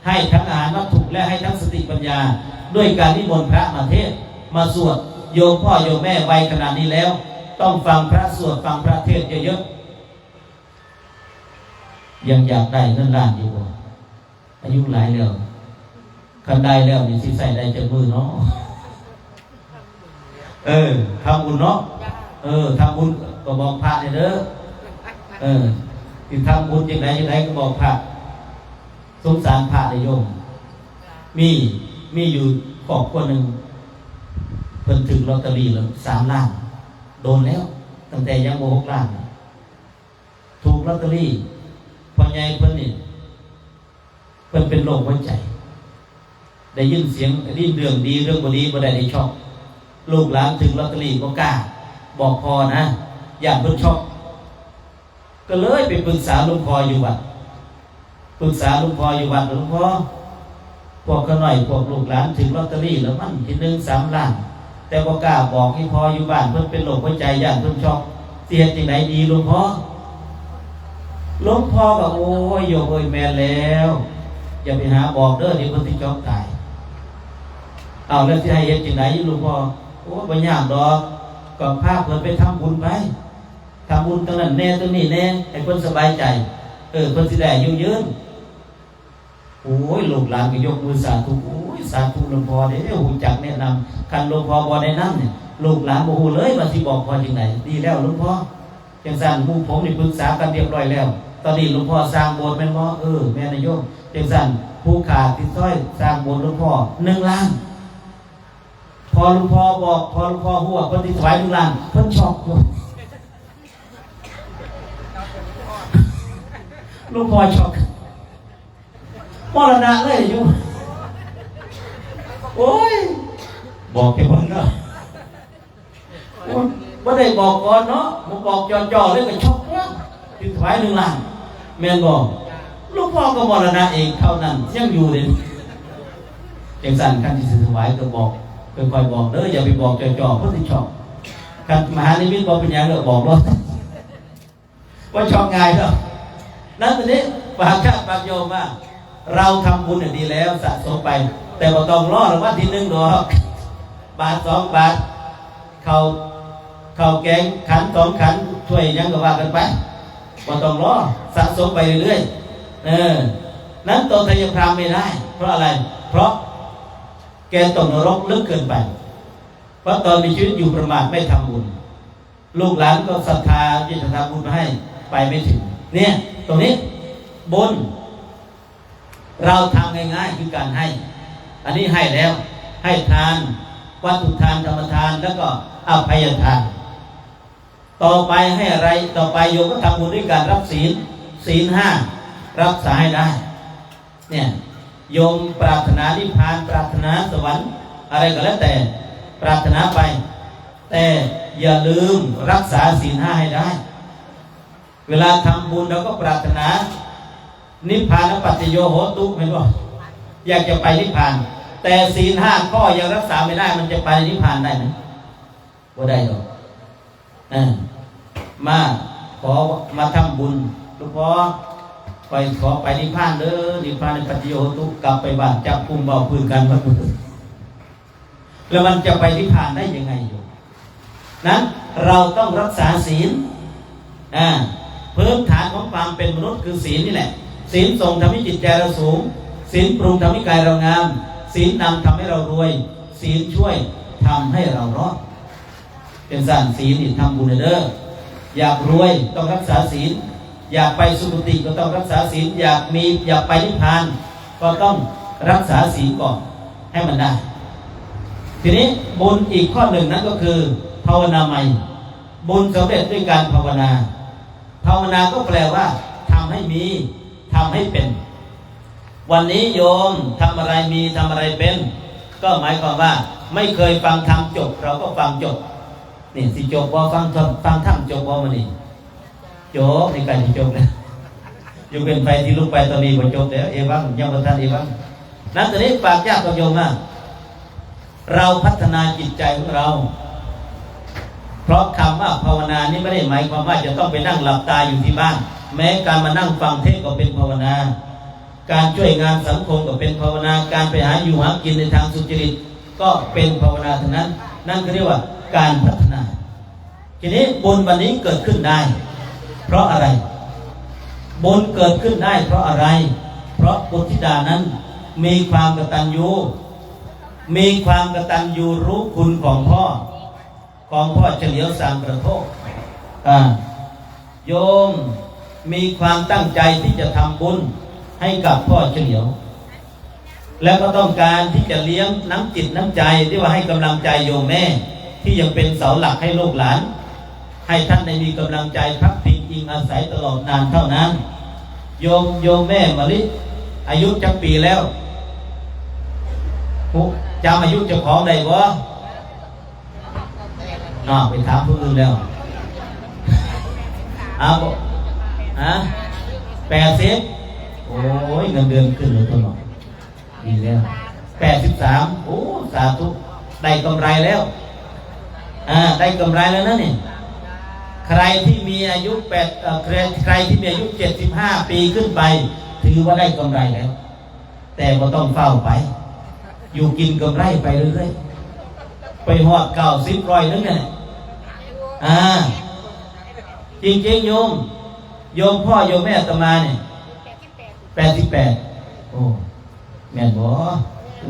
ให้ทั้งอาหารวัตถุและให้ทั้งสติปัญญา ด้วยการนิมนต์พระมาเทศน์มาสวด โยมพ่อโยมแม่วัยขนาดนี้แล้ว ต้องฟังพระสวดฟังพระเทศน์เยอะๆ ยังอยากได้เงินล้านอยู่บ่ อายุหลายแล้ว คันได้แล้วนี่สิใส่ได้จักมื้อเนาะ เออ ทำบุญเนาะ เออ ทำบุญก็บอกพระเนี่ยเด้อ เออ สิทำบุญจังใดจังใดก็บอกพระ สงสารพระเด้อโยม มี มีอยู่ครอบครัวหนึ่ง เพิ่นถืกลอตเตอรี่แล้วสามล้าน โดนแล้ว ตั้งแต่ยังบ่หกล้าน ถูกลอตเตอรี่ พ่อใหญ่เพิ่นนี่ เพิ่นเป็นโรคหัวใจ ได้ยินเสียง ได้ยินเรื่องดี เรื่องบ่ดี บ่ได้ ได้ช็อก ลูกหลานถืกลอตเตอรี่บ่กล้า บอกพ่อนะ ย้านเพิ่นช็อก ก็เลยไปปรึกษาหลวงพ่ออยู่วัด ปรึกษาหลวงพ่ออยู่วัด หลวงพ่อ พวกข้าน้อย พวกลูกหลานถืกลอตเตอรี่รางวัลที่หนึ่งสามล้าน แต่บ่กล้าบอกอีพ่ออยู่บ้าน เพิ่นเป็นโรคหัวใจ ย้านเพิ่นช็อก สิเฮ็ดจั่งใดดีหลวงพ่อ หลวงพ่อก็ โอ้ย โยมเอ้ย แม่นแล้ว อย่าไปหาบอกเด้อ เดี๋ยวเพิ่นสิช็อกตาย เอาแล้วสิให้เฮ็ดจั่งใดหลวงพ่อ โอ้ย บ่ยากดอก ก็พาเพิ่นไปทำบุญไป ทำบุญตรงนั้นแหน่ ตรงนี้แหน่ ให้เพิ่นสบายใจ เออ เพิ่นสิได้อายุยืน โอ้ย ลูกหลานก็ยกมือสาธุ โอ้ย สาธุหลวงพ่อเด้อ ฮู้จักแนะนำ คันหลวงพ่อบ่แนะนำเนี่ย ลูกหลานบ่ฮู้เลยว่าสิบอกพ่อจั่งใด ดีแล้วหลวงพ่อ จั่งซั่นหมู่ผมนี่ปรึกษากันเรียบร้อยแล้ว ตอนนี้หลวงพ่อสร้างโบสถ์แม่นบ่ เออ แม่นนะโยม จั่งซั่นผู้ข้าติดสร้อยสร้างโบสถ์หลวงพ่อหนึ่งล้าน พอหลวงพ่อบอก พอหลวงพ่อฮู้ว่าเพิ่นสิถวายหนึ่งล้าน เพิ่นช็อกอยู่ หลวงพ่อช็อก มรณะเลยอยู่ โอ้ย บอกแกเพิ่นเนาะ โอ้ย บ่ได้บอกก่อนเนาะ มาบอกจ่อๆเลยก็ช็อกว่า สิถวายหนึ่งล้าน แม่นบ่ หลวงพ่อก็มรณะเองเท่านั้น ยังอยู่เลย จั่งซั่น คันสิถวายก็บอก ค่อยๆบอกเด้อ อย่าไปบอกจ่อๆ เพิ่นสิช็อก คันมหานิมิตบ่เป็นหยังก็บอกโลด ว่าช็อกง่ายเนาะ นั้นทีนี้ฝากญาติฝากโยมว่า เราทำบุญเนี่ยดีแล้วสะสมไป แต่บ่ต้องรอรางวัลที่หนึ่งดอก บาทสองบาท ข้าว ข้าวแกงขันสองขัน ถ้วยหยังก็ว่ากันไป บ่ต้องรอ สะสมไปเรื่อยๆ เออ นั้นตนทยพรามไม่ได้ เพราะอะไร เพราะแกตกนรกลึกเกินไป เพราะตอนมีชีวิตอยู่ประมาทไม่ทำบุญ ลูกหลานก็ศรัทธาที่จะทำบุญมาให้ ไปไม่ถึง เนี่ย ตรงนี้ บุญ เราทำง่ายๆ คือการให้ อันนี้ให้แล้ว ให้ทาน วัตถุทาน ธรรมทาน แล้วก็อภัยทาน ต่อไปให้อะไร ต่อไปโยมก็ทำบุญด้วยการรับศีล ศีลห้า รักษาให้ได้ เนี่ย โยมปรารถนานิพพาน ปรารถนาสวรรค์ อะไรก็แล้วแต่ ปรารถนาไป แต่อย่าลืมรักษาศีลห้าให้ได้ เวลาทำบุญเราก็ปรารถนา นิพพานปัจจโยโหตุ เห็นบ่ อยากจะไปนิพพาน แต่ศีลห้าข้อยังรักษาไม่ได้ มันจะไปนิพพานได้ไหม บ่ได้ดอก อ่า มา ขอมาทำบุญ หลวงพ่อ ไปขอไปนิพพานเด้อ นิพพานในปัจจโยโหตุ กลับไปบ้านจับกลุ่มเบาพื้นกันมา แล้วมันจะไปนิพพานได้ยังไงอยู่ นั้นเราต้องรักษาศีล อ่า พื้นฐานของความเป็นมนุษย์คือศีลนี่แหละ ศีลส่งทำให้จิตใจเราสูง ศีลปรุงทำให้กายเรางาม ศีลนำทำให้เรารวย ศีลช่วยทำให้เรารอด เป็นสั่นศีลนี่ทำบุญเด้อ อยากรวยต้องรักษาศีล อยากไปสุคติก็ต้องรักษาศีล อยากมี อยากไปนิพพาน ก็ต้องรักษาศีลก่อนให้มันได้ ทีนี้บุญอีกข้อหนึ่งนั้นก็คือภาวนาใหม่ บุญสำเร็จด้วยการภาวนา ภาวนาก็แปลว่าทำให้มี ทำให้เป็น วันนี้โยมทำอะไรมี ทำอะไรเป็น ก็หมายความว่าไม่เคยฟังธรรมจบ เราก็ฟังจบ นี่สิจบบ่ ฟังธรรม ฟังธรรมจบบ่มื้อนี้ จบ นี่ใกล้สิจบแล้ว อยู่เป็นไปที่ลุกไปตอนนี้บ่จบแล้ว เอวัง ยังบ่ทันเอวัง นั้นตอนนี้ฝากญาติโยมว่า เราพัฒนาจิตใจของเรา เพราะคำว่าภาวนานี่ไม่ได้หมายความว่าจะต้องไปนั่งหลับตาอยู่ที่บ้าน แม้การมานั่งฟังเทศน์ก็เป็นภาวนา การช่วยงานสังคมก็เป็นภาวนา การไปหาอยู่หากินในทางสุจริตก็เป็นภาวนาทั้งนั้น นั่นเขาเรียกว่าการพัฒนา ทีนี้บุญวันนี้เกิดขึ้นได้ เพราะอะไร บุญเกิดขึ้นได้เพราะอะไร เพราะปุตถิดานั้นมีความกตัญญู มีความกตัญญูรู้คุณของพ่อ ของพ่อเฉลียวสามกระโทก อ่า โยมมีความตั้งใจที่จะทำบุญให้กับพ่อเฉลียว และก็ต้องการที่จะเลี้ยงน้ำจิตน้ำใจที่ว่าให้กำลังใจโยมแม่ที่ยังเป็นเสาหลักให้ลูกหลาน ให้ท่านได้มีกำลังใจพักพิงอิงอาศัยตลอดนานเท่านั้น โยม โยมแม่มะลิ อายุจักปีแล้ว ผู้จำอายุเจ้าของได้บ่ อ้าว ไปถามผู้อื่นแล้ว อ้าว บ่ ฮะ แปดสิบ โอ้ย เงินเดือนขึ้นเลยตัวหน่อย ดีแล้ว แปดสิบสาม โอ้ สาธุ ได้กำไรแล้ว อ่า ได้กำไรแล้วนะนี่ ใครที่มีอายุแปด เอ่อ ใคร ใครที่มีอายุเจ็ดสิบห้าปีขึ้นไป ถือว่าได้กำไรแล้ว แต่บ่ต้องฟ้าวไป อยู่กินกำไรไปเรื่อยๆ ไปฮอดเก้าสิบ ร้อยหนึ่งเนี่ย อ่า จริงๆ โยม โยมพ่อโยมแม่อาตมาเนี่ย แปดสิบแปด โอ้ แม่นบ่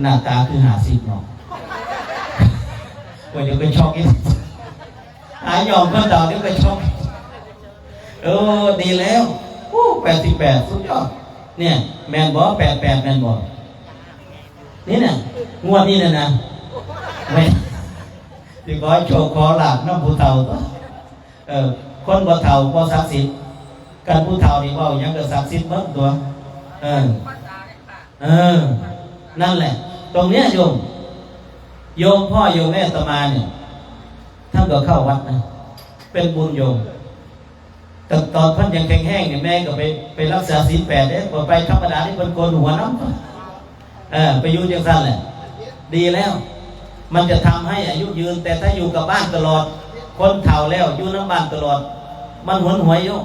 หน้าตาคือห้าสิบเนาะ ว่าเดี๋ยวก็ช็อกอีก หายอมก็เดาเดี๋ยวก็ช็อก เออ ดีแล้ว โอ้ แปดสิบแปด สุดยอด เนี่ย แม่นบ่ แปดแปด แม่นบ่ นี่เนี่ย งวดนี้เนี่ยนะ แม่น สิขอโชคขอลาภนำผู้เฒ่าตัว เออ คนบ่เฒ่าบ่ศักดิ์สิทธิ์ กันผู้เฒ่านี่เว้าหยังก็ศักดิ์สิทธิ์เบิดตัว เออ เออ นั่นแหละ ตรงเนี้ยโยม โยมพ่อโยมแม่อาตมาเนี่ย ท่านก็เข้าวัดนะ เป็นบุญโยม แต่ตอนเพิ่นยังแข็งแรงเนี่ย แม่ก็ไป ไปรักษาศีลแปดเด้ บ่ไปธรรมดานี่เพิ่นโกนหัวนำ เออ ไปอยู่จังซั่นแหละ ดีแล้ว มันจะทำให้อายุยืน แต่ถ้าอยู่กับบ้านตลอด คนเฒ่าแล้วอยู่นำบ้านตลอด มันหวนหวยอยู่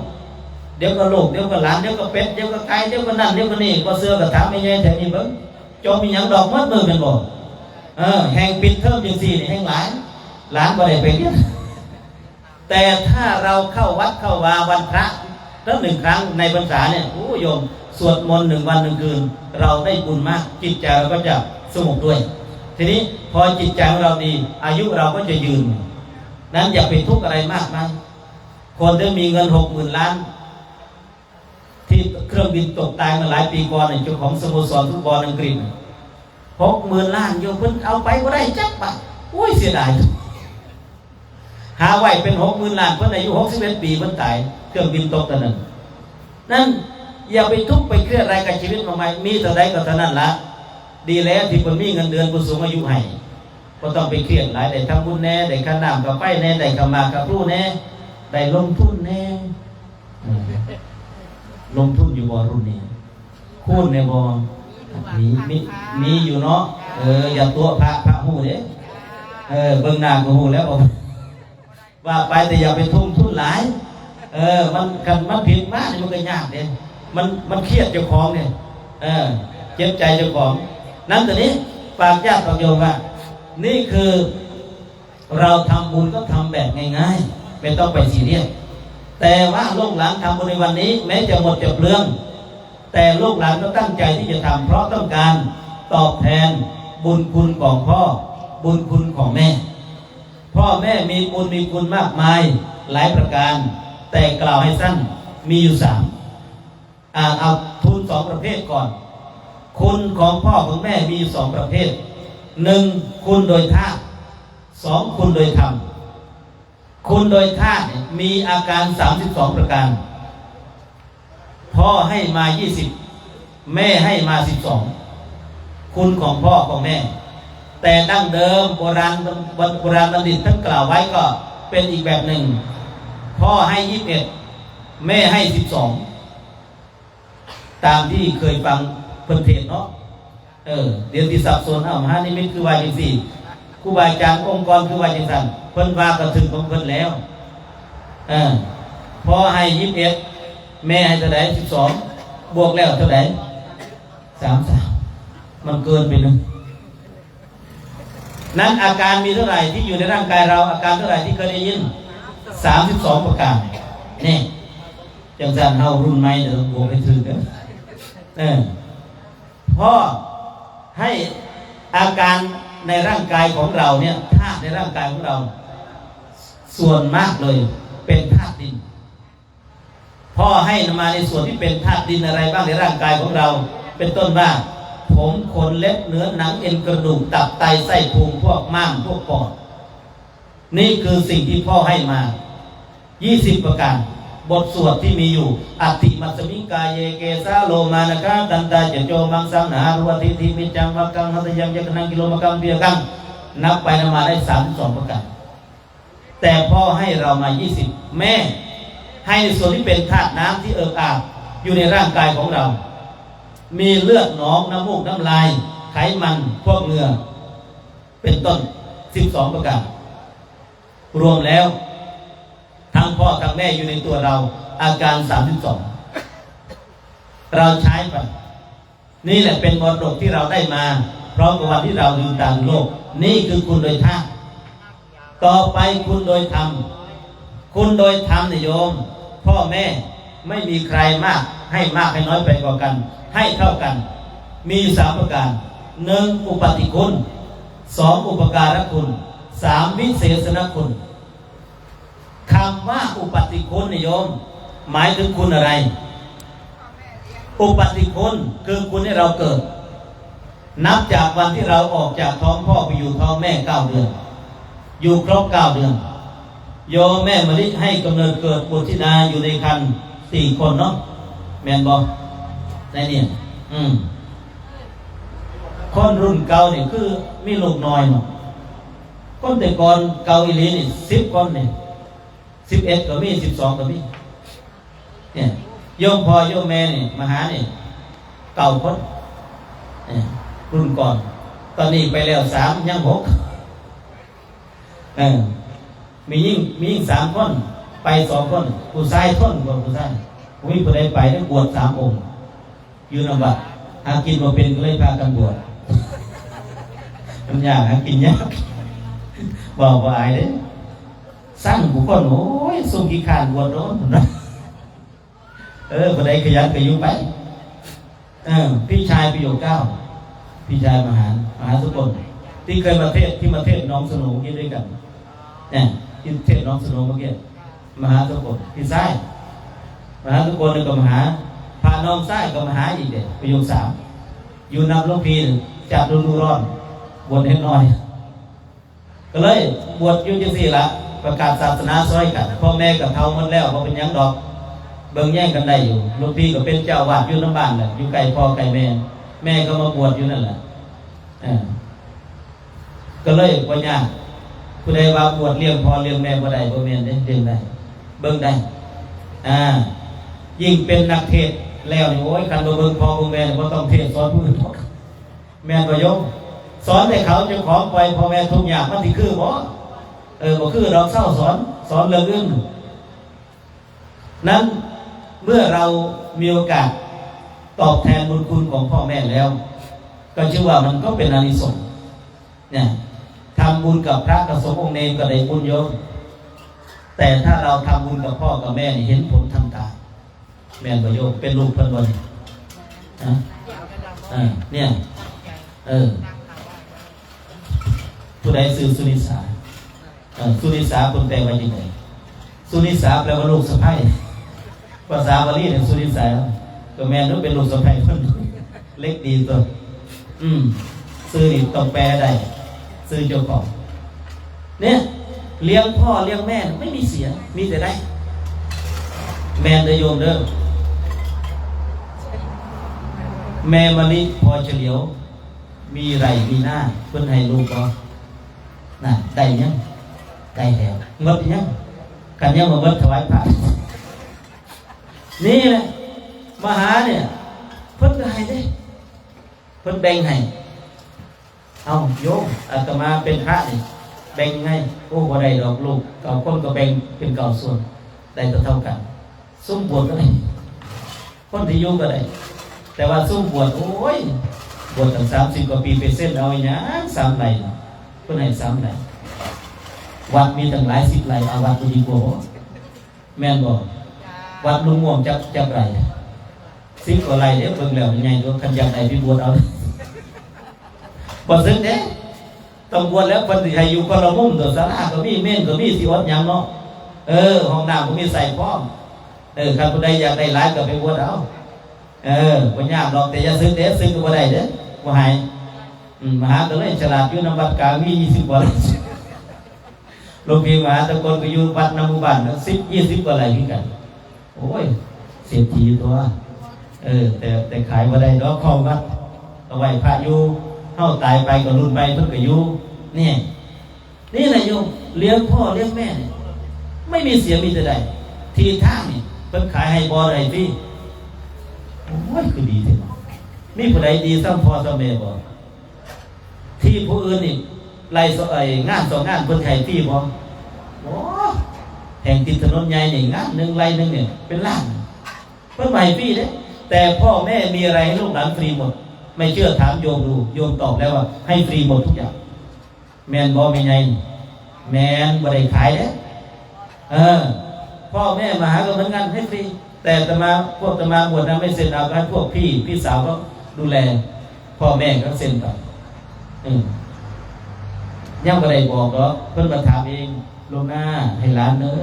เดี๋ยวก็ลูก เดี๋ยวก็หลาน เดี๋ยวก็เป็ด เดี๋ยวก็ไก่ เดี๋ยวก็นั่น เดี๋ยวก็นี่ บ่เชื่อก็ถามแม่ใหญ่แถวนี้เบิ่ง จมอีหยังดอก หมดมื้อแม่นบ่ เออ แฮ่งปิดเทอมจังซี่นี่แฮ่งหลาย หลานบ่ได้ไปเรียน แต่ถ้าเราเข้าวัดเข้าวาวันพระแล้วหนึ่งครั้งในพรรษาเนี่ย โอ้โยม สวดมนต์หนึ่งวันหนึ่งคืน เราได้บุญมาก จิตใจเราก็จะสงบด้วย ทีนี้พอจิตใจของเราดี อายุเราก็จะยืน นั้นอย่าไปทุกข์อะไรมากมาย คนที่มีเงินหกหมื่นล้าน ที่เครื่องบินตกตายมาหลายปีก่อนเนี่ย เจ้าของสโมสรฟุตบอลอังกฤษหกหมื่นล้านโยม เพิ่นเอาไปบ่ได้จักบาท โอ้ย เสียดาย หาไว้เป็นหกหมื่นล้าน เพิ่นอายุหกสิบเอ็ดปี เพิ่นตาย เครื่องบินตกตอนนั้น นั้นอย่าไปทุกข์ไปเครียดอะไรกับชีวิตมากมาย มีเท่าใดก็เท่านั้นละ ดีแล้วที่เพิ่นมีเงินเดือนผู้สูงอายุให้ บ่ต้องไปเครียดหลาย ได้ทำบุญแน่ ได้ค่าน้ำค่าไฟแน่ ได้ค่าหมากค่าพลูแน่ ได้ลงทุนแน่ เออ ลงทุนอยู่บ่รุ่นนี้ คูณแน่บ่ มี มี มีอยู่เนาะ เออ อย่าตั๋วพระ พระฮู้เด้ เออ เบิ่งหน้าก็ฮู้แล้ว ว่าไปแต่อย่าไปทุ่มทุนหลาย เออ มัน คันมันผิดมานี่มันก็ยากเด้ มัน มันเครียดเจ้าของเนี่ย เออ เจ็บใจเจ้าของ นั้นตอนนี้ฝากญาติฝากโยมว่า นี่คือ เราทำบุญก็ทำแบบง่ายๆ ไม่ต้องไปซีเรียส แต่ว่าลูกหลานทำบุญในวันนี้ แม้จะหมดจะเปลือง แต่ลูกหลานก็ตั้งใจที่จะทำ เพราะต้องการตอบแทนบุญคุณของพ่อ บุญคุณของแม่ พ่อแม่มีบุญมีคุณมากมายหลายประการ แต่กล่าวให้สั้น มีอยู่สาม อ่า เอาคุณสองประเภทก่อน คุณของพ่อของแม่มีอยู่สองประเภท หนึ่ง คุณโดยธาตุ สอง คุณโดยธรรม คุณโดยธาตุเนี่ยมีอาการ สามสิบสอง ประการ พ่อให้มา ยี่สิบ แม่ให้มา สิบสอง คุณของพ่อของแม่ แต่ดั้งเดิมโบราณ โบราณบัณฑิตท่านกล่าวไว้ก็เป็นอีกแบบหนึ่ง พ่อให้ ยี่สิบเอ็ด แม่ให้ สิบสอง ตามที่เคยฟังเพิ่นเทศน์เนาะ เออ เดี๋ยวสิสับสน เอ้า มหานิมิตคือว่าจังซี่ ครูบาอาจารย์องค์กรคือว่าจังซั่น เพิ่นว่าก็ถืกของเพิ่นแล้ว เออ พ่อให้ ยี่สิบเอ็ด แม่ให้เท่าใด สิบสอง บวกแล้วเท่าใด สามสิบสาม มันเกินไปหนึ่ง นั้นอาการมีเท่าไหร่ที่อยู่ในร่างกายเรา อาการเท่าไหร่ที่เคยได้ยิน สามสิบสอง ประการ นี่ จังซั่นเฮารุ่นใหม่เด้อ บวกให้ถืกเด้อ เออ พ่อให้อาการในร่างกายของเราเนี่ย ธาตุในร่างกายของเรา ส่วนมากเลยเป็นธาตุดิน พ่อให้มาในส่วนที่เป็นธาตุดินอะไรบ้างในร่างกายของเรา เป็นต้นว่า ผม ขน เล็บ เนื้อ หนัง เอ็น กระดูก ตับ ไต ไส้พุง พวกม้าม พวกปอด นี่คือสิ่งที่พ่อให้มา ยี่สิบ ประการ บทสวดที่มีอยู่ อัตถิมัสสมิงกาเย เกสา โลมา นขา ทันตา จะ โจ มังสัง หา รุ อ ทิ ทิ มิจจัง วักกัง หัตถยัง ยักขณัง กิโลมกัง เปียกัง นับไปนับมาได้ สามสิบสอง ประการ แต่พ่อให้เรามา ยี่สิบ แม่ให้ในส่วนที่เป็นธาตุน้ำที่เอิบอาบอยู่ในร่างกายของเรา มีเลือดหนอง น้ำมูก น้ำลาย ไขมัน พวกเหงื่อ เป็นต้น สิบสอง ประการ รวมแล้ว ทั้งพ่อทั้งแม่อยู่ในตัวเรา อาการ สามสิบสอง เราใช้ไป นี่แหละเป็นมรดกที่เราได้มา พร้อมกับวันที่เราลืมตาดูโลก นี่คือคุณโดยธาตุ ต่อไปคุณโดยธรรม คุณโดยธรรมเนี่ยโยม พ่อแม่ไม่มีใครมาก ให้มากให้น้อยไปกว่ากัน ให้เท่ากัน มีอยู่สามประการ หนึ่ง อุปัตติคุณ สอง อุปการะคุณ สาม วิเศษณคุณ คำว่าอุปัตติคุณเนี่ยโยม หมายถึงคุณอะไร อุปัตติคุณคือคุณให้เราเกิด นับจากวันที่เราออกจากท้องพ่อไปอยู่ท้องแม่เก้าเดือน อยู่ครบเก้าเดือน โยมแม่มะลิให้กำเนิดเกิดบุตรธิดาอยู่ในครรภ์สี่คนเนาะ แม่นบ่ ในเนี่ย อืม คนรุ่นเก่านี่คือมีลูกน้อยเนาะ คนแต่ก่อนเก่าอีหลีนี่ สิบ คนนี่ สิบเอ็ด ก็มี สิบสอง ก็มี เนี่ย โยมพ่อโยมแม่นี่ มาหานี่ เก้า คน เนี่ย รุ่นก่อน ตอนนี้ไปแล้วสาม ยังหก เออ มียิ่ง มียิ่งสามคน ไปสองคน ผู้ชายคนกว่าผู้ชาย บ่มีผู้ใดไป ได้บวชสามองค์ อยู่นำวัด หากินบ่เป็นก็เลยพากันบวช มันยาก หากินยาก เว้าบ่อายเด้ สั่งผู้คน โอ้ย ซุมขี้คร้านบวชโดน เออ ผู้ใดขยันก็อยู่ไป เออ พี่ชายประโยคเก้า พี่ชายมหา มหาสกล ที่เคยมาเทศน์ ที่มาเทศน์หนองสโหนเมื่อกี้ด้วยกัน เนี่ย ที่เทศน์หนองสโหนเมื่อกี้ มหาสกล พี่ชาย มหาสกลนี่ก็มาหา พาน้องชายก็มาหาอีกเด้ ประโยคสาม อยู่นำหลวงพี่ จัดฤดูร้อน บวชเฮ็ดน้อย ก็เลยบวชอยู่จังซี่ละ ประกาศศาสนาซอยกัน พ่อแม่ก็เฒ่าหมดแล้ว บ่เป็นหยังดอก เบิ่งแยงกันได้อยู่ หลวงพี่ก็เป็นเจ้าอาวาสอยู่นำบ้านแหละ อยู่ใกล้พ่อใกล้แม่ แม่ก็มาบวชอยู่นั่นแหละ เออ ก็เลยบ่ยาก ผู้ใดว่าบวชเลี้ยงพ่อเลี้ยงแม่บ่ได้ บ่แม่นเด้ เลี้ยงได้ เบิ่งได้ อ่า ยิ่งเป็นนักเทศน์แล้วนี่ โอ้ย คันบ่เบิ่งพ่อเบิ่งแม่นี่ บ่ต้องเทศน์สอนผู้อื่นดอก แม่นบ่โยม สอนแต่เขาเจ้าของปล่อยพ่อแม่ทุกข์ยาก มันสิคือบ่ เออ บ่คือดอก เซาสอน สอนเรื่องอื่น นั้น เมื่อเรามีโอกาสตอบแทนบุญคุณของพ่อแม่แล้ว ก็ชื่อว่ามันก็เป็นอานิสงส์ เนี่ย ทำบุญกับพระกับสงฆ์องค์เณรก็ได้บุญโยม แต่ถ้าเราทำบุญกับพ่อกับแม่นี่เห็นผลทันตา แม่นบ่โยม เป็นลูกเพิ่นบ่นี่ ฮะ อ่า เนี่ย เออ ผู้ใดชื่อสุนิสา เออ สุนิสาเพิ่นแปลว่าจังได สุนิสาแปลว่าลูกสะใภ้ ภาษาบาลีเนี่ยสุนิสา ก็แม่นว่าเป็นลูกสะใภ้เพิ่น เล็กดีตัว อืม ชื่อนี่ต้องแปลได้ ชื่อเจ้าของ เนี่ย เลี้ยงพ่อเลี้ยงแม่ไม่มีเสีย มีแต่ได้ แม่นเด้อโยมเด้อ แม่มะลิ พอเฉลียว มีไร่มีนา เพิ่นให้ลูกบ่ น่ะ ได้ยัง ได้แล้ว หมดยัง คันยังบ่หมดถวายพระ นี่แหละ มหาเนี่ย เพิ่นก็ให้เด้ เพิ่นแบ่งให้ เอ้า โยม อาตมาเป็นพระนี่ แบ่งให้ โอ้ บ่ได้ดอกลูก เก้าคนก็แบ่งเป็นเก้าส่วน ได้เท่าๆกัน ซุมบวชก็ได้ คนที่อยู่ก็ได้ แต่ว่าซุมบวช โอ้ย บวชตั้งสามสิบกว่าปี ไปเซ็นเอาหยัง สามไร่น่ะ เพิ่นให้สามไร่ วัดมีตั้งหลายสิบไร่ เอาวัดบ่ดีกว่าบ่ แม่นบ่ วัดลุงม่วงจัก จักไร่ สิบกว่าไร่เด้อ เบิ่งแล้วมันใหญ่ตัว คันอยากได้ไปบวชเอา บ่เซิงเด้ ต้องบวชแล้ว เพิ่นสิให้อยู่คนละมุมตัว ศาลาก็มี เมรุก็มี สิอดหยังเนาะ เออ ห้องน้ำก็มีใส่พร้อม เออ คันผู้ใดอยากได้หลายก็ไปบวชเอา เออ บ่ยากดอก แต่อย่าเซิงเด้ เซิงก็บ่ได้เด้อ บ่ให้ อืม มหาก็เลยฉลาดอยู่นำวัดกลาง มียี่สิบกว่าไร่ หลวงพี่มหาสกลก็อยู่วัดนำหมู่บ้าน สิบ ยี่สิบกว่าไร่คือกัน โอ้ย เศรษฐีตัว เออ แต่ แต่ขายบ่ได้ดอก ของวัด เอาไว้พระอยู่ เฮาตายไปก็รุ่นใหม่เพิ่นก็อยู่ นี่ นี่แหละโยม เลี้ยงพ่อเลี้ยงแม่เนี่ย ไม่มีเสียมีแต่ได้ ที่ทางนี่ เพิ่นขายให้บ่ได้ฟรี โอ้ย คือดีแท้ มีผู้ใดดีส่ำพ่อส่ำแม่บ่ ที่ผู้อื่นนี่ ไล่สอง ไอ้ งานสองงานเพิ่นให้ฟรีบ่ โอ้ แห่งติดถนนใหญ่นี่ งานหนึ่งไร่หนึ่งเนี่ย เป็นล้าน เพิ่นให้ฟรีเด้ แต่พ่อแม่มีอะไรให้ลูกหลานฟรีหมด ไม่เชื่อถามโยมดู โยมตอบแล้วว่าให้ฟรีหมดทุกอย่าง แม่นบ่แม่ใหญ่ แม่น บ่ได้ขายเด้ เออ พ่อแม่มาหาก็เหมือนกัน ให้ฟรี แต่อาตมา พวกอาตมาบวชนะ ไม่เซ็นเอา ให้พวกพี่ พี่สาวเขาดูแล พ่อแม่เขาเซ็นไป อืม ยังบ่ได้บอกดอก เพิ่นมาถามเอง ล่วงหน้าให้หลานเด้อ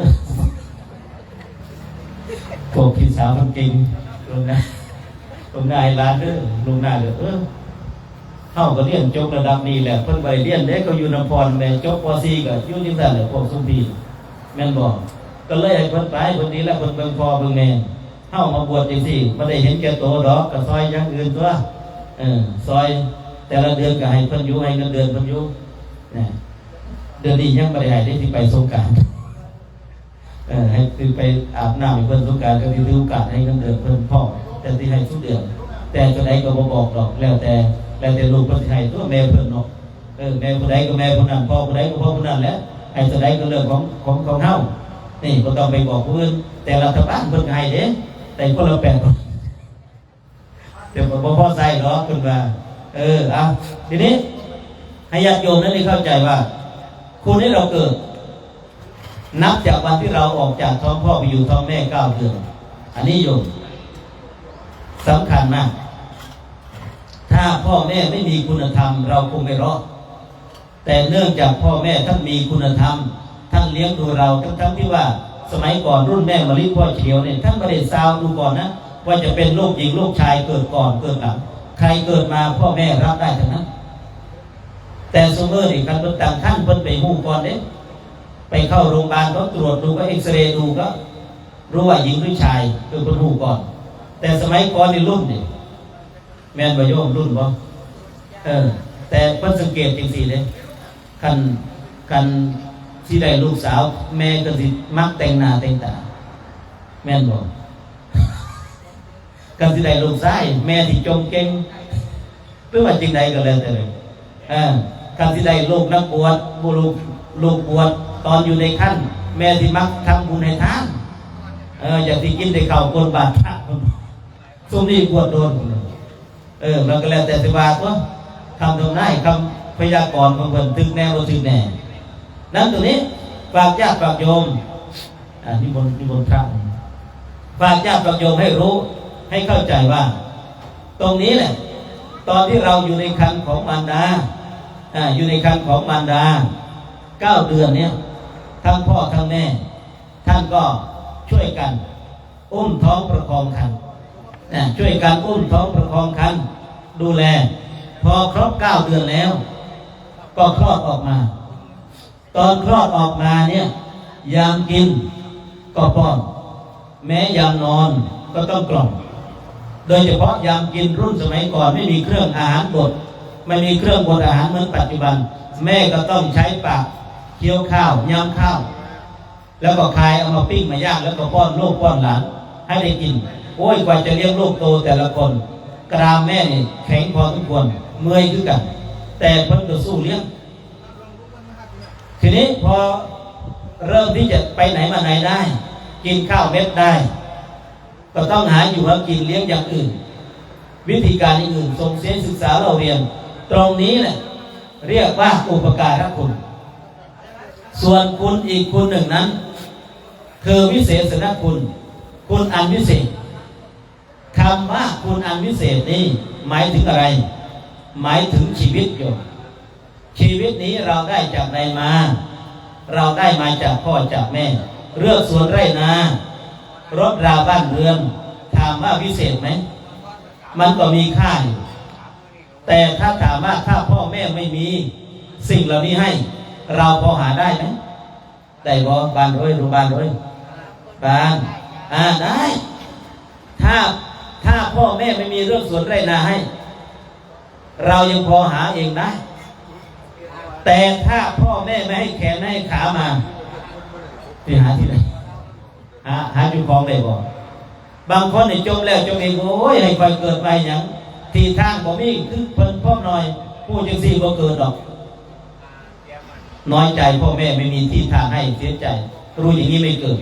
พวกพี่สาวเพิ่นเก่ง ล่วงหน้า ล่วงหน้าให้หลานเด้อ ล่วงหน้าเด้อ เออ เฮาก็เรียนจบระดับนี้แหละ เพิ่นบ่ได้เรียนเด้ เขาอยู่นำพ่อแม่ จบ ป.สี่ ก็อยู่จังซั่นแหละ พวกซุมพี่ แม่นบ่ ก็เลยให้เพิ่นไป เพิ่นดีแล้ว เพิ่นเบิ่งพ่อเบิ่งแม่ เฮามาบวชจังซี่ บ่ได้เห็นแก่ตัวดอก ก็ซอยอย่างอื่นตัว เออ ซอย แต่ละเดือนก็ให้เพิ่นอยู่ ให้เงินเดือนเพิ่นอยู่ นะ เดือนนี้ยังบ่ได้ให้เด้ สิไปสงกรานต์ เออ ให้คือไปอาบน้ำให้เพิ่นสงกรานต์ ก็สิถือโอกาสให้เงินเดือนเพิ่นพร้อม แต่สิให้ทุกเดือน แต่เท่าใดก็บ่บอกดอก แล้วแต่ แล้วแต่ลูกเพิ่นสิให้ตัว แม่เพิ่นเนาะ เออ แม่ผู้ใดก็แม่ผู้นั้น พ่อผู้ใดก็พ่อผู้นั้นแหละ ให้เท่าใดก็เรื่องของ ของ ของเฮา นี่บ่ต้องไปบอกผู้อื่น แต่รัฐบาลเพิ่นก็ให้เด้ แต่คนละแปดร้อย แต่ก็บ่พอใช้ดอกเพิ่นว่า เออ เอา ทีนี้ ให้ญาติโยมนั้นได้เข้าใจว่า คุณให้เราเกิด นับจากวันที่เราออกจากท้องพ่อไปอยู่ท้องแม่เก้าเดือน อันนี้โยมสำคัญมาก ถ้าพ่อแม่ไม่มีคุณธรรม เราคงไม่รอด แต่เนื่องจากพ่อแม่ท่านมีคุณธรรม ท่านเลี้ยงดูเราทั้งๆที่ว่าสมัยก่อนรุ่นแม่มะลิพ่อเขียวเนี่ยท่านไม่ได้ซาวดูก่อนนะ ว่าจะเป็นลูกหญิงลูกชายเกิดก่อนเกิดหลัง ใครเกิดมาพ่อแม่รับได้ทั้งนั้น แต่ซุมื้อนี่คันเพิ่นตั้งครรภ์เพิ่นไปฮู้ก่อนเด้ ไปเข้าโรงพยาบาลเขาตรวจดูก็เอ็กซเรย์ดูก็รู้ว่าหญิงหรือชาย คือเพิ่นฮู้ก่อน แต่สมัยก่อนนี่รุ่นนี่ แม่นบ่โยม รุ่นบ่ เออ แต่เพิ่นสังเกตจังซี่เด้ คัน คันสิได้ลูกสาว แม่ก็สิมักแต่งหน้าแต่งตา แม่นบ่ คันสิได้ลูกชาย แม่สิจงเก่ง หรือว่าจังใดก็แล้วแต่เลย เออ คันสิได้ลูกนักบวช บุรุษ ลูกบวช ตอนอยู่ในครรภ์ แม่สิมักทำบุญให้ทาน เออ อยากสิกินแต่ข้าวก้นบาตรพระ ซุมนี้บวชโดน เออ มันก็แล้วแต่สิว่าตั๊ว คำทำนาย คำพยากรณ์ของเพิ่น ถึกแน่บ่ถึกแน่ นั้นตรงนี้ ฝากญาติฝากโยม อ่า นิมนต์ นิมนต์พระ ฝากญาติฝากโยมให้รู้ ให้เข้าใจว่า ตรงนี้แหละ ตอนที่เราอยู่ในครรภ์ของมารดา อ่า อยู่ในครรภ์ของมารดา เก้าเดือนเนี่ย ทั้งพ่อทั้งแม่ ท่านก็ช่วยกัน อุ้มท้องประคองครรภ์ นะ ช่วยกันอุ้มท้องประคองครรภ์ ดูแล พอครบเก้าเดือนแล้ว ก็คลอดออกมา ตอนคลอดออกมาเนี่ย ยามกินก็ป้อน แม้ยามนอนก็ต้องกล่อม โดยเฉพาะยามกินรุ่นสมัยก่อนไม่มีเครื่องอาหารบด ไม่มีเครื่องบดอาหารเหมือนปัจจุบัน แม่ก็ต้องใช้ปากเคี้ยวข้าว ย้ำข้าว แล้วก็คายเอามาปิ้งมาย่าง แล้วก็ป้อนลูกป้อนหลานให้ได้กิน โอ้ย กว่าจะเลี้ยงลูกโตแต่ละคน กรามแม่นี่แข็งพอสมควร เมื่อยคือกัน แต่เพิ่นก็สู้เลี้ยง ทีนี้พอเริ่มที่จะไปไหนมาไหนได้ กินข้าวเม็ดได้ ก็ต้องหาอยู่หากินเลี้ยงอย่างอื่น วิธีการอย่างอื่น ส่งเสียศึกษาเล่าเรียน ตรงนี้แหละเรียกว่าอุปการะคุณ ส่วนคุณอีกคุณหนึ่งนั้น คือวิเศษณคุณ คุณอันวิเศษ คำว่าคุณอันวิเศษนี่หมายถึงอะไร หมายถึงชีวิตโยม ชีวิตนี้เราได้จากใดมา เราได้มาจากพ่อจากแม่ เรือกสวนไร่นา รถราบ้านเรือน ถามว่าวิเศษไหม มันก็มีค่าอยู่ แต่ถ้าถามว่าถ้าพ่อแม่ไม่มีสิ่งเหล่านี้ให้ เราพอหาได้ไหม ได้บ่ บ้านรวย ลูกบ้านรวย บ้าน อ่า ได้ ถ้า ถ้าพ่อแม่ไม่มีเรือกสวนไร่นาให้ เรายังพอหาเองได้ แต่ถ้าพ่อแม่ไม่ให้แขนให้ขามา ไปหาที่ไหน หา หาอยู่ของได้บ่ บางคนนี่จมแล้วจมอีก โอ้ย ให้ข้อยเกิดมาหยัง ที่ทางบ่มี คือเพิ่นพร้อมหน่อย ฮู้จังซี่บ่เกิดดอก น้อยใจพ่อแม่ไม่มีที่ทางให้ เสียใจ รู้อย่างนี้ไม่เกิด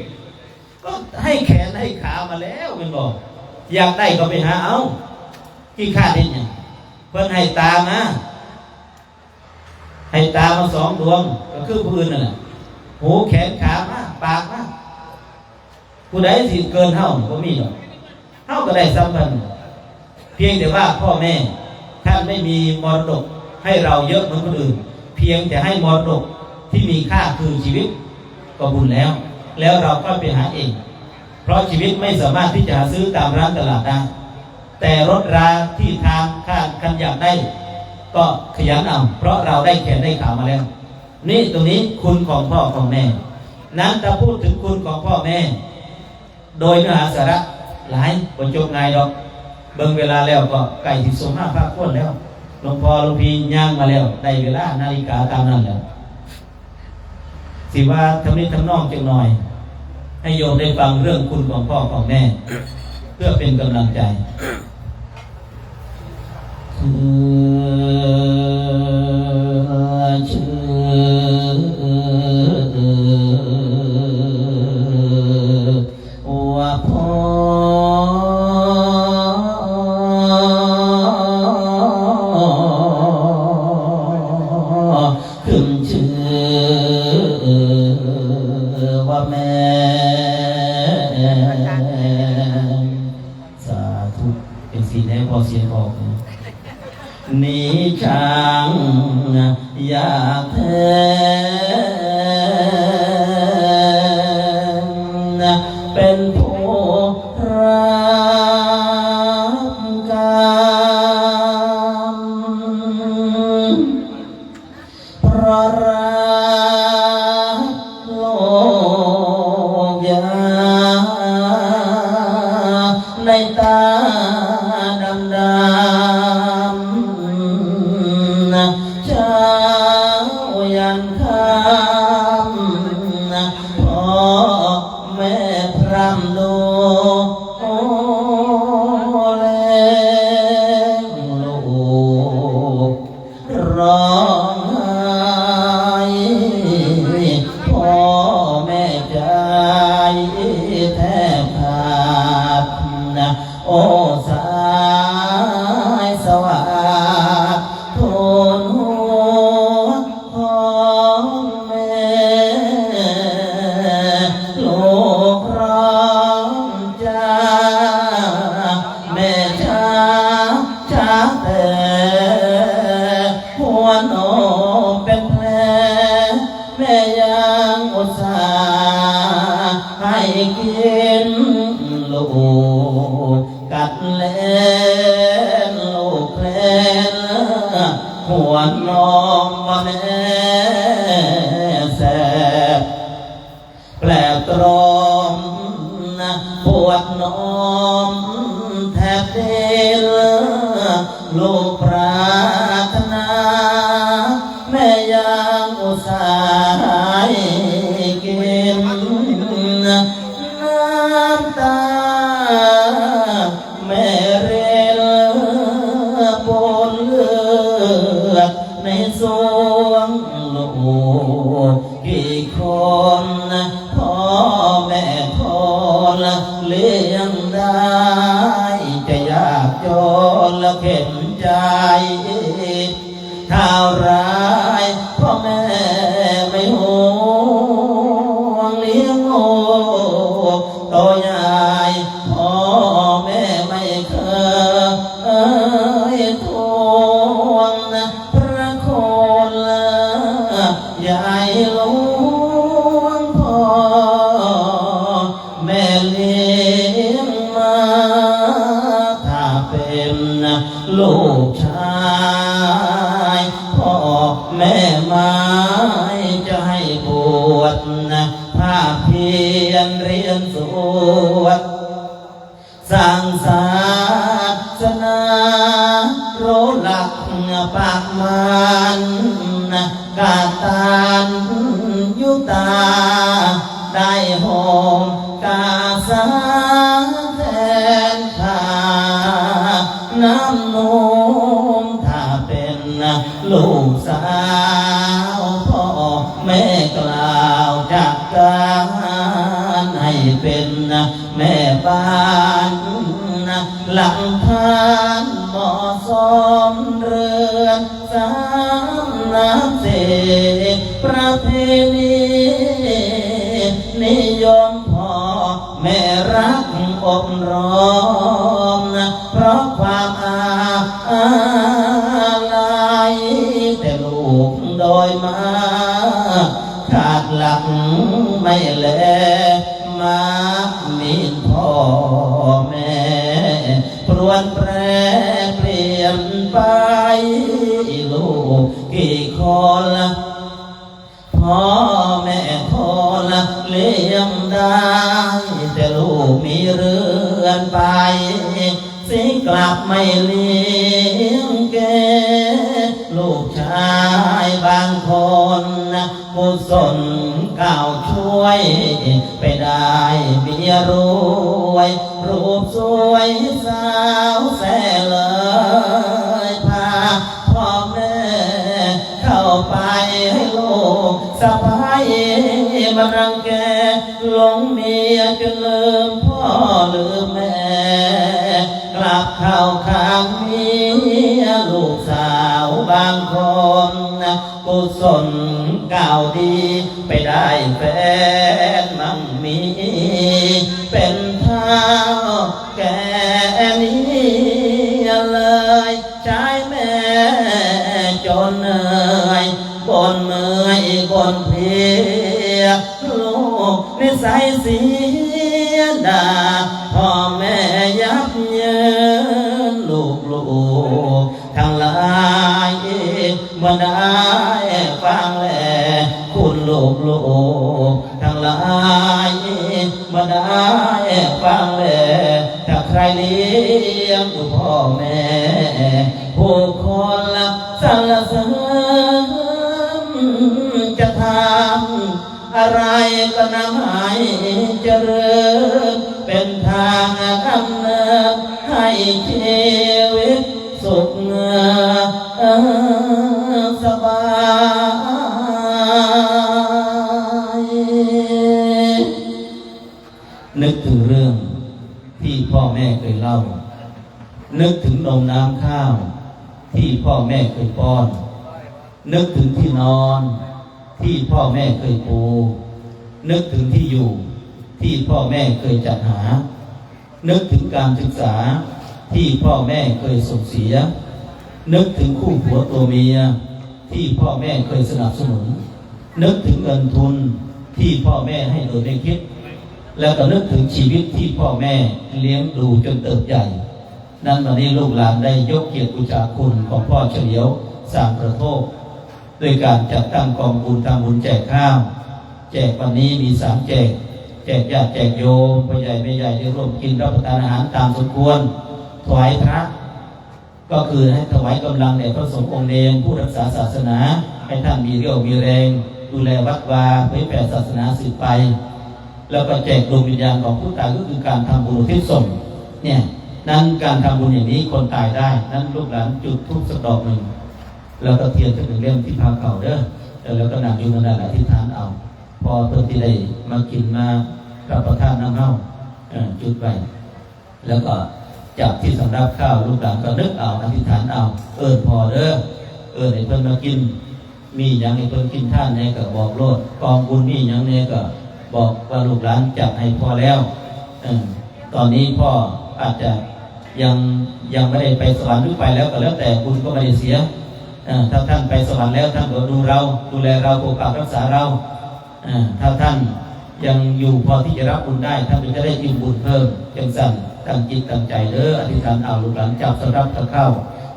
ก็ให้แขนให้ขามาแล้วแม่นบ่ อยากได้ก็ไปหาเอา ขี้คร้านเฮ็ดหยัง เพิ่นให้ตามา ให้ตามาสองดวง ก็คือผู้อื่นนั่นแหละ หูแขนขามา ปากมา ผู้ใดสิเกินเฮาบ่มีดอก เฮาก็ได้ส่ำเพิ่น เพียงแต่ว่าพ่อแม่ท่านไม่มีมรดกให้เราเยอะเหมือนคนอื่น เพียงแต่ให้มรดกที่มีค่าคือชีวิต ก็บุญแล้ว แล้วเราค่อยไปหาเอง เพราะชีวิตไม่สามารถที่จะหาซื้อตามร้านตลาดได้ แต่รถราที่ทางข้างคันอยากได้ ก็ขยันเอา เพราะเราได้แขนได้ขามาแล้ว นี่ตรงนี้คุณของพ่อของแม่ นั้นถ้าพูดถึงคุณของพ่อแม่ โดยเนื้อหาสาระหลาย บ่จบง่ายดอก เบิ่งเวลาแล้วก็ใกล้สิสมมาพาควรแล้ว หลวงพ่อหลวงพี่ย่างมาแล้ว ได้เวลานาฬิกาตามนั้นแล้ว สิว่าทำนิดทำนองจักหน่อย ให้โยมได้ฟังเรื่องคุณของพ่อของแม่ เพื่อเป็นกำลังใจ ว่าพ่อขึ้นชื่อ นี้ช่างอยากแท้ เป็นผู้รับกรรม เพราะรักโลกยา ในตาดำดำ เช้ายันค่ำ พ่อแม่พร่ำดูแลลูก ร้องไห้ พ่อแม่ใจแทบขาดนะ โอ้สายสวัสดิ์ทูลหัวของแม่ ลูกร้องจ้า แม่จ้า ช้าแต่หัวนมเป็นแผล แม่ยังอุตส่าห์ให้กิน ลูกกัดเล่น ลูกเล่น หัวนมว่าแม่แสบ แผลบตรมนะ ปวดนมแทบดิ้น ลูกปรารถนา แม่ยังอุตส่าห์ให้กิน น้ำตาแม่รินปนเลือดในสวง ลูกกี่คน พ่อแม่คนเลี้ยงได้ จะยากจนเข็ญใจ เท่าไรพ่อแม่ไม่ห่วง เลี้ยงลูกโตใหญ่ พ่อแม่ไม่เคยทวง พระคุณใหญ่หลวงพ่อ แม่เลี้ยงมา ถ้าเป็นลูกชาย พ่อแม่ไม่จะให้บวชนะ ภาคเพียรเรียนสวด สร้างศาสนา รู้หลักประมาณ กตัญญูตา ได้ห่มกาสาแทนข้า น้ำนมถ้าเป็นลูกสาว พ่อแม่กล่าวจากการให้เป็น แม่บ้านหลังทานเหมาะสม เรือนสามน้ำสี่ประเพณี นิยมพ่อแม่รักอบรม เพราะความอาลัย แต่ลูกโดยมาก ขาดหลักไม่แล มักหมิ่นพ่อแม่ พรวนแปรเปลี่ยนไป ลูกกี่คนละ พ่อแม่คนละเลี้ยงได้ แต่ลูกมีเรือนไป สิกลับไม่เลี้ยงแก ลูกชายบางคนนะ กุศลเก่าช่วย ไปได้เมียรวย รูปสวยสาวแซ่เลย พาพ่อแม่เข้าไป ให้ลูกสะใภ้มารังแก หลงเมียจนลืมพ่อลืมแม่ กลับเข้าข้างเมีย ลูกสาวบางคนนะ กุศลเก่าดี ไปได้แฟนมั่งมี เป็นเฒ่าแก่นี้เลย ชายแม่ จนเหนื่อยบ่นเมื่อยบ่นเพลีย ลูกนิสัยเสียดายพ่อแม่ยับเยิน ลูกๆทั้งหลายบ่ได้ฟังแล คุณลูกๆทั้งหลายบ่ได้ฟังแล ถ้าใครเลี้ยงดูพ่อแม่ ผู้คนละสรรเสริญ จะทำอะไรก็นำให้เจริญ เป็นทางดำเนินให้ชีวิตสุขสบาย นึกถึงเรื่องที่พ่อแม่เคยเล่า นึกถึงนมน้ำข้าวที่พ่อแม่เคยป้อน นึกถึงที่นอนที่พ่อแม่เคยปู นึกถึงที่อยู่ที่พ่อแม่เคยจัดหา นึกถึงการศึกษาที่พ่อแม่เคยส่งเสีย นึกถึงคู่ผัวตัวเมียที่พ่อแม่เคยสนับสนุน นึกถึงเงินทุนที่พ่อแม่ให้โดยไม่คิด และก็นึกถึงชีวิตที่พ่อแม่เลี้ยงดูจนเติบใหญ่ นั้นวันนี้ลูกหลานได้ยกเกียรติบูชาคุณของพ่อเฉลียวสามกระโทก ด้วยการจัดตั้งกองบุญทำบุญแจกข้าว แจกวันนี้มีสามแจก แจกญาติแจกโยม พ่อใหญ่แม่ใหญ่ได้ร่วมกินรับประทานอาหารตามสมควร ถวายพระ ก็คือให้ถวายกำลังแด่พระสงฆ์องค์เณรผู้รักษาศาสนา ให้ท่านมีเรี่ยวมีแรง ดูแลวัดวา เผยแผ่ศาสนาสืบไป แล้วก็แจกดวงวิญญาณของผู้ตาย ก็คือการทำบุญอุทิศส่ง เนี่ย นั้นการทำบุญอย่างนี้คนตายได้ นั้นลูกหลานจุดธูปสักดอกหนึ่ง แล้วก็เทียนสักหนึ่งเล่มที่พาเขาเด้อ แล้วก็นั่งอยู่นั่นแหละอธิษฐานเอา พอเพิ่นที่ได้มากินมารับประทานน้ำเฮา เอ่อ จุดไว้ แล้วก็จับที่สำรับข้าว ลูกหลานก็นึกเอา อธิษฐานเอา เอิ้นพ่อเด้อ เอิ้นให้เพิ่นมากิน มีหยังให้เพิ่นกินทานแหน่ก็บอกโลด กองบุญมีหยังแหน่ก็บอกว่าลูกหลานจัดให้พ่อแล้ว เออ ตอนนี้พ่ออาจจะยัง ยังไม่ได้ไปสวรรค์หรือไปแล้วก็แล้วแต่ บุญก็ไม่ได้เสีย เออ ถ้าท่านไปสวรรค์แล้ว ท่านก็ดูเรา ดูแลเรา ปกปักรักษาเรา อ่า ถ้าท่านยังอยู่พอที่จะรับบุญได้ ท่านก็จะได้อิ่มบุญเพิ่ม จังซั่นตั้งจิตตั้งใจเด้อ อธิษฐานเอา ลูกหลานจับสำรับกับข้าว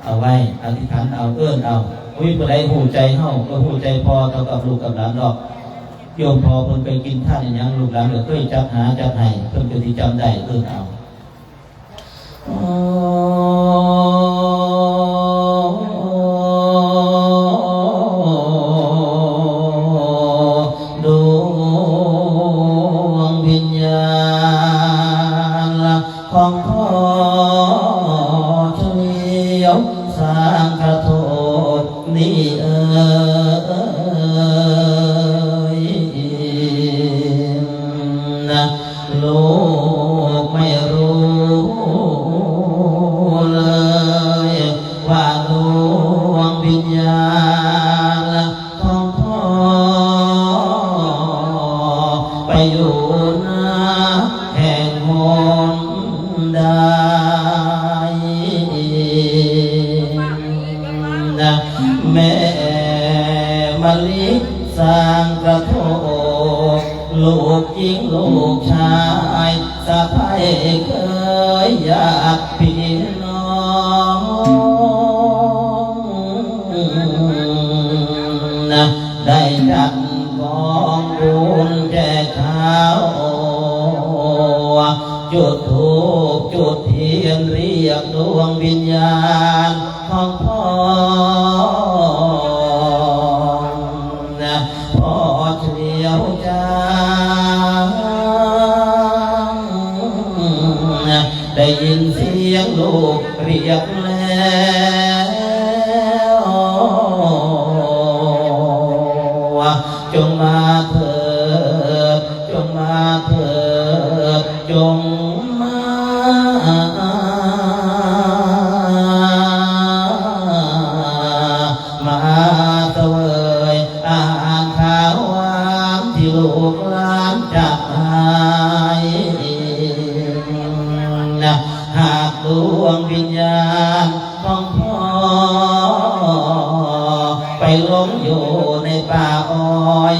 เอาไว้ อธิษฐานเอา เอิ้นเอา บ่มีผู้ใดฮู้ใจเฮา ก็ฮู้ใจพ่อเท่ากับลูกกับหลานดอก โยมพ่อเพิ่นเคยกินทานอิหยัง ลูกหลานก็เคยจัดหาจัดให้ เพิ่นก็สิจำได้ เอิ้นเอา ดวงวิญญาณของพ่อเฉลียวสางกระโทกนี่เอ่ย ลูกไม่รู้เลยว่าดวงวิญญาณของพ่อไปอยู่ณแห่งหนใด แม่มะลิสางกระโทก ลูกหญิงลูกชาย สะใภ้เขยญาติพี่น้อง ได้จัดกองบุญแจกข้าว จุดธูปจุดเทียนเรียกดวงวิญญาณของพ่อ พ่อเฉลียวจาง ได้ยินเสียงลูกเรียกแล้ว จงมาเถิด จงมาเถิด จงมา มาเสวยอาหารคาวหวานที่ลูกหลานจัดให้ หากดวงวิญญาณ หลงอยู่ในป่าอ้อย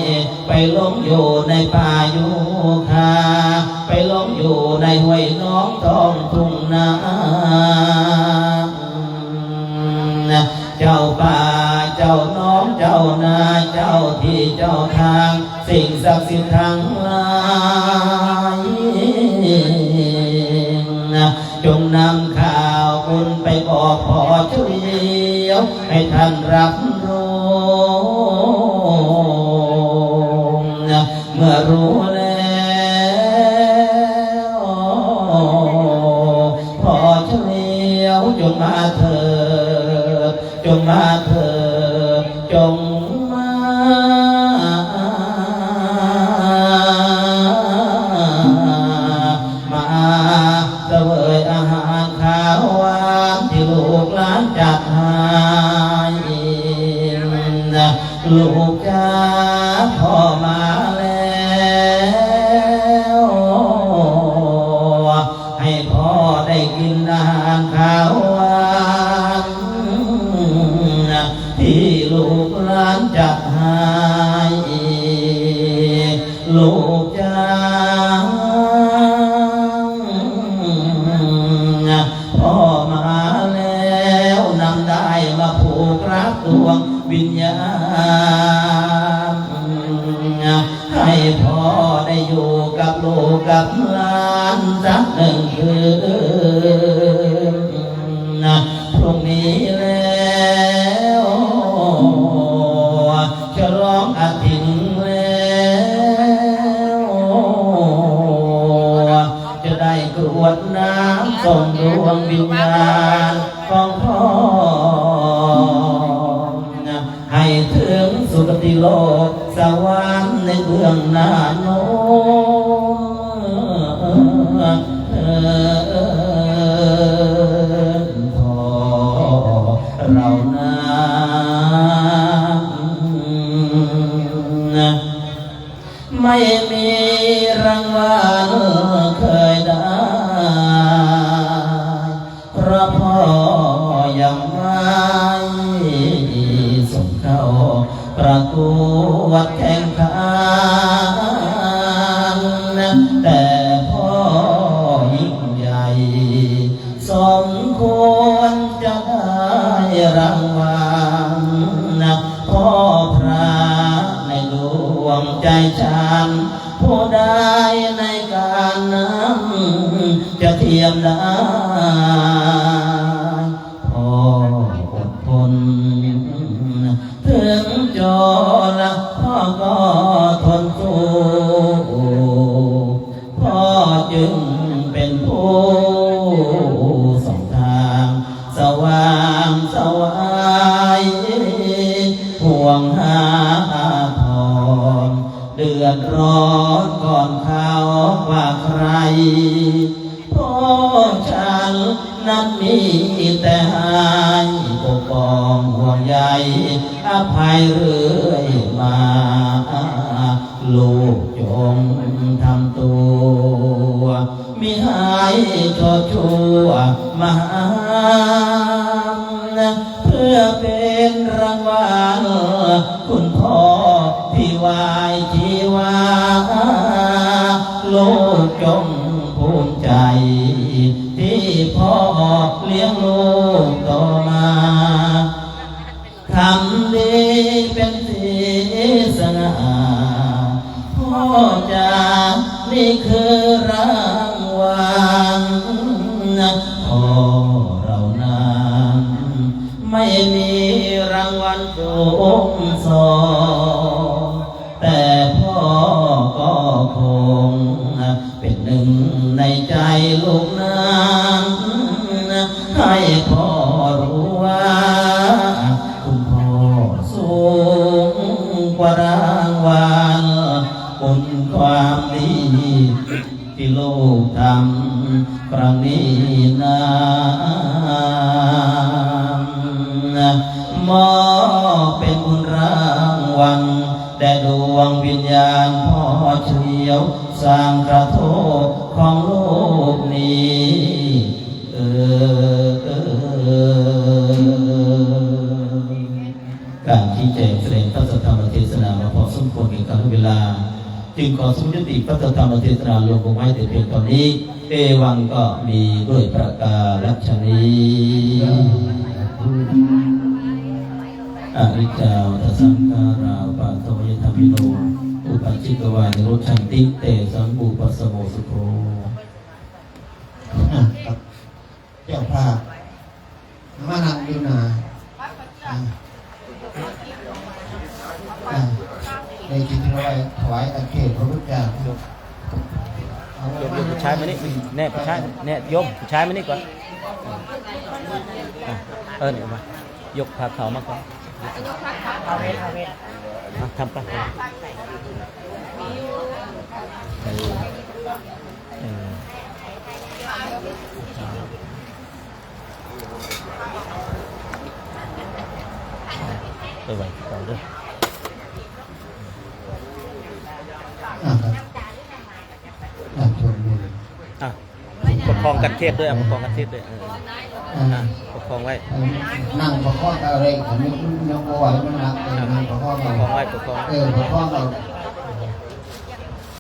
ไปหลงอยู่ในป่ายูคา ไปหลงอยู่ในห้วยหนองท้องทุ่งนา เจ้าป่าเจ้าหนองเจ้านา เจ้าที่เจ้าทาง สิ่งศักดิ์สิทธิ์ทั้งหลาย จงนำข่าวบุญไปบอกพ่อเฉลียว ให้ท่านรับรู้ เมื่อรู้แล้ว พ่อเฉลียวจงมาเถิด จงมาเถิด จงมา มาเสวยอาหารข้าวหวานที่ลูกหลานจัดให้ ลูกจ๋าพ่อมาแล้ว ให้พ่อได้กินอาหารข้าวหวาน ที่ลูกหลานจัดให้ ลูกจ๋า พ่อมาแล้วนำด้ายมาผูกรัดดวงวิญญาณ ให้พ่อได้อยู่กับลูกกับหลานสักหนึ่งคืน พรุ่งนี้แล้ว ฉลองกฐินแล้ว จะได้กรวดน้ำส่งดวงวิญญาณของพ่อ ให้ถึงสุคติโลกสวรรค์ในเบื้องหน้าโน้นเถิดพ่อเรานั้น ไม่มีรางวัลเคยได้ เพราะพ่อยังไม่ส่งเข้าประกวดแข่งขัน แต่พ่อยิ่งใหญ่ สมควรจะได้รางวัล พ่อพระในดวงใจฉัน ผู้ใดในการนั้นจะเทียมได้ พ่ออดทน ถึงจนละพ่อก็ทนสู้ พ่อจึงเป็นผู้ส่องทาง สว่างไสว ห่วงหาอาทร เดือดร้อนก่อนเขากว่าใคร พ่อฉันนั้นมีแต่ให้ปกป้องห่วงใยอภัยเรื่อยมา ลูกจงทำตัว มิให้โทษชั่วมหา เพื่อเป็นรางวัลคุณพ่อที่วายชีวา ลูกจงภูมิใจ ที่พ่อเลี้ยงลูกโตมา ทำดีเป็นสีสง่า พ่อจ๋า นี่คือรางวัล พ่อเรานั้น ไม่มีรางวัลสูงส่ง แต่พ่อก็คง เป็นหนึ่งในใจลูกนั้น ให้พ่อรู้ว่า คุณพ่อสูงกว่ารางวัล คุณความดีที่ลูกทำครั้งนี้นั้น มอบเป็นบุญรางวัลแด่ดวงวิญญาณพ่อเฉลียว สร้างกระโทษของลูกนี้ เออ เออ การชี้แจงแสดงพระธรรมเทศนามาพอสมควรแก่กาลเวลา จึงขอสมยุติพระธรรมเทศนาลงคงไว้แต่เพียงเท่านี้ เอวังก็มีด้วยประการฉะนี้ อนิจจาวัฏสังขาราวปาทวยธรรมิโน อุปาจิตวานิโรชันติ เตสังบุปสโมสุโข อ่ะครับ เจ้าภาพ มานั่งอยู่หน้า อ่ะ อ่ะ ในจิตถวาย ถวายอาเขตพระพุทธเจ้า เอา โยม โยมผู้ชายมานี่ แน่ผู้ชาย แน่โยมผู้ชายมานี่ก่อน อ่ะ เออ เนี่ยมา ยกผ้าขาวมาก่อน เอาเวท เอาเวท อ่ะ ทำไป เออ เออ ไปไหว้เขาเด้อ อ่ะครับ อ่ะ สวดมนต์ อ่ะ ประคองกันเทศด้วย อ่ะ ประคองกันเทศด้วย เออ อ่ะ อ่ะ ประคองไว้ นั่งประคองอะไร ผมยก ยกบ่ไหว มันหนัก เออ นั่งประคองเอา ประคองไว้ ประคองไว้ เออ ประคองเอา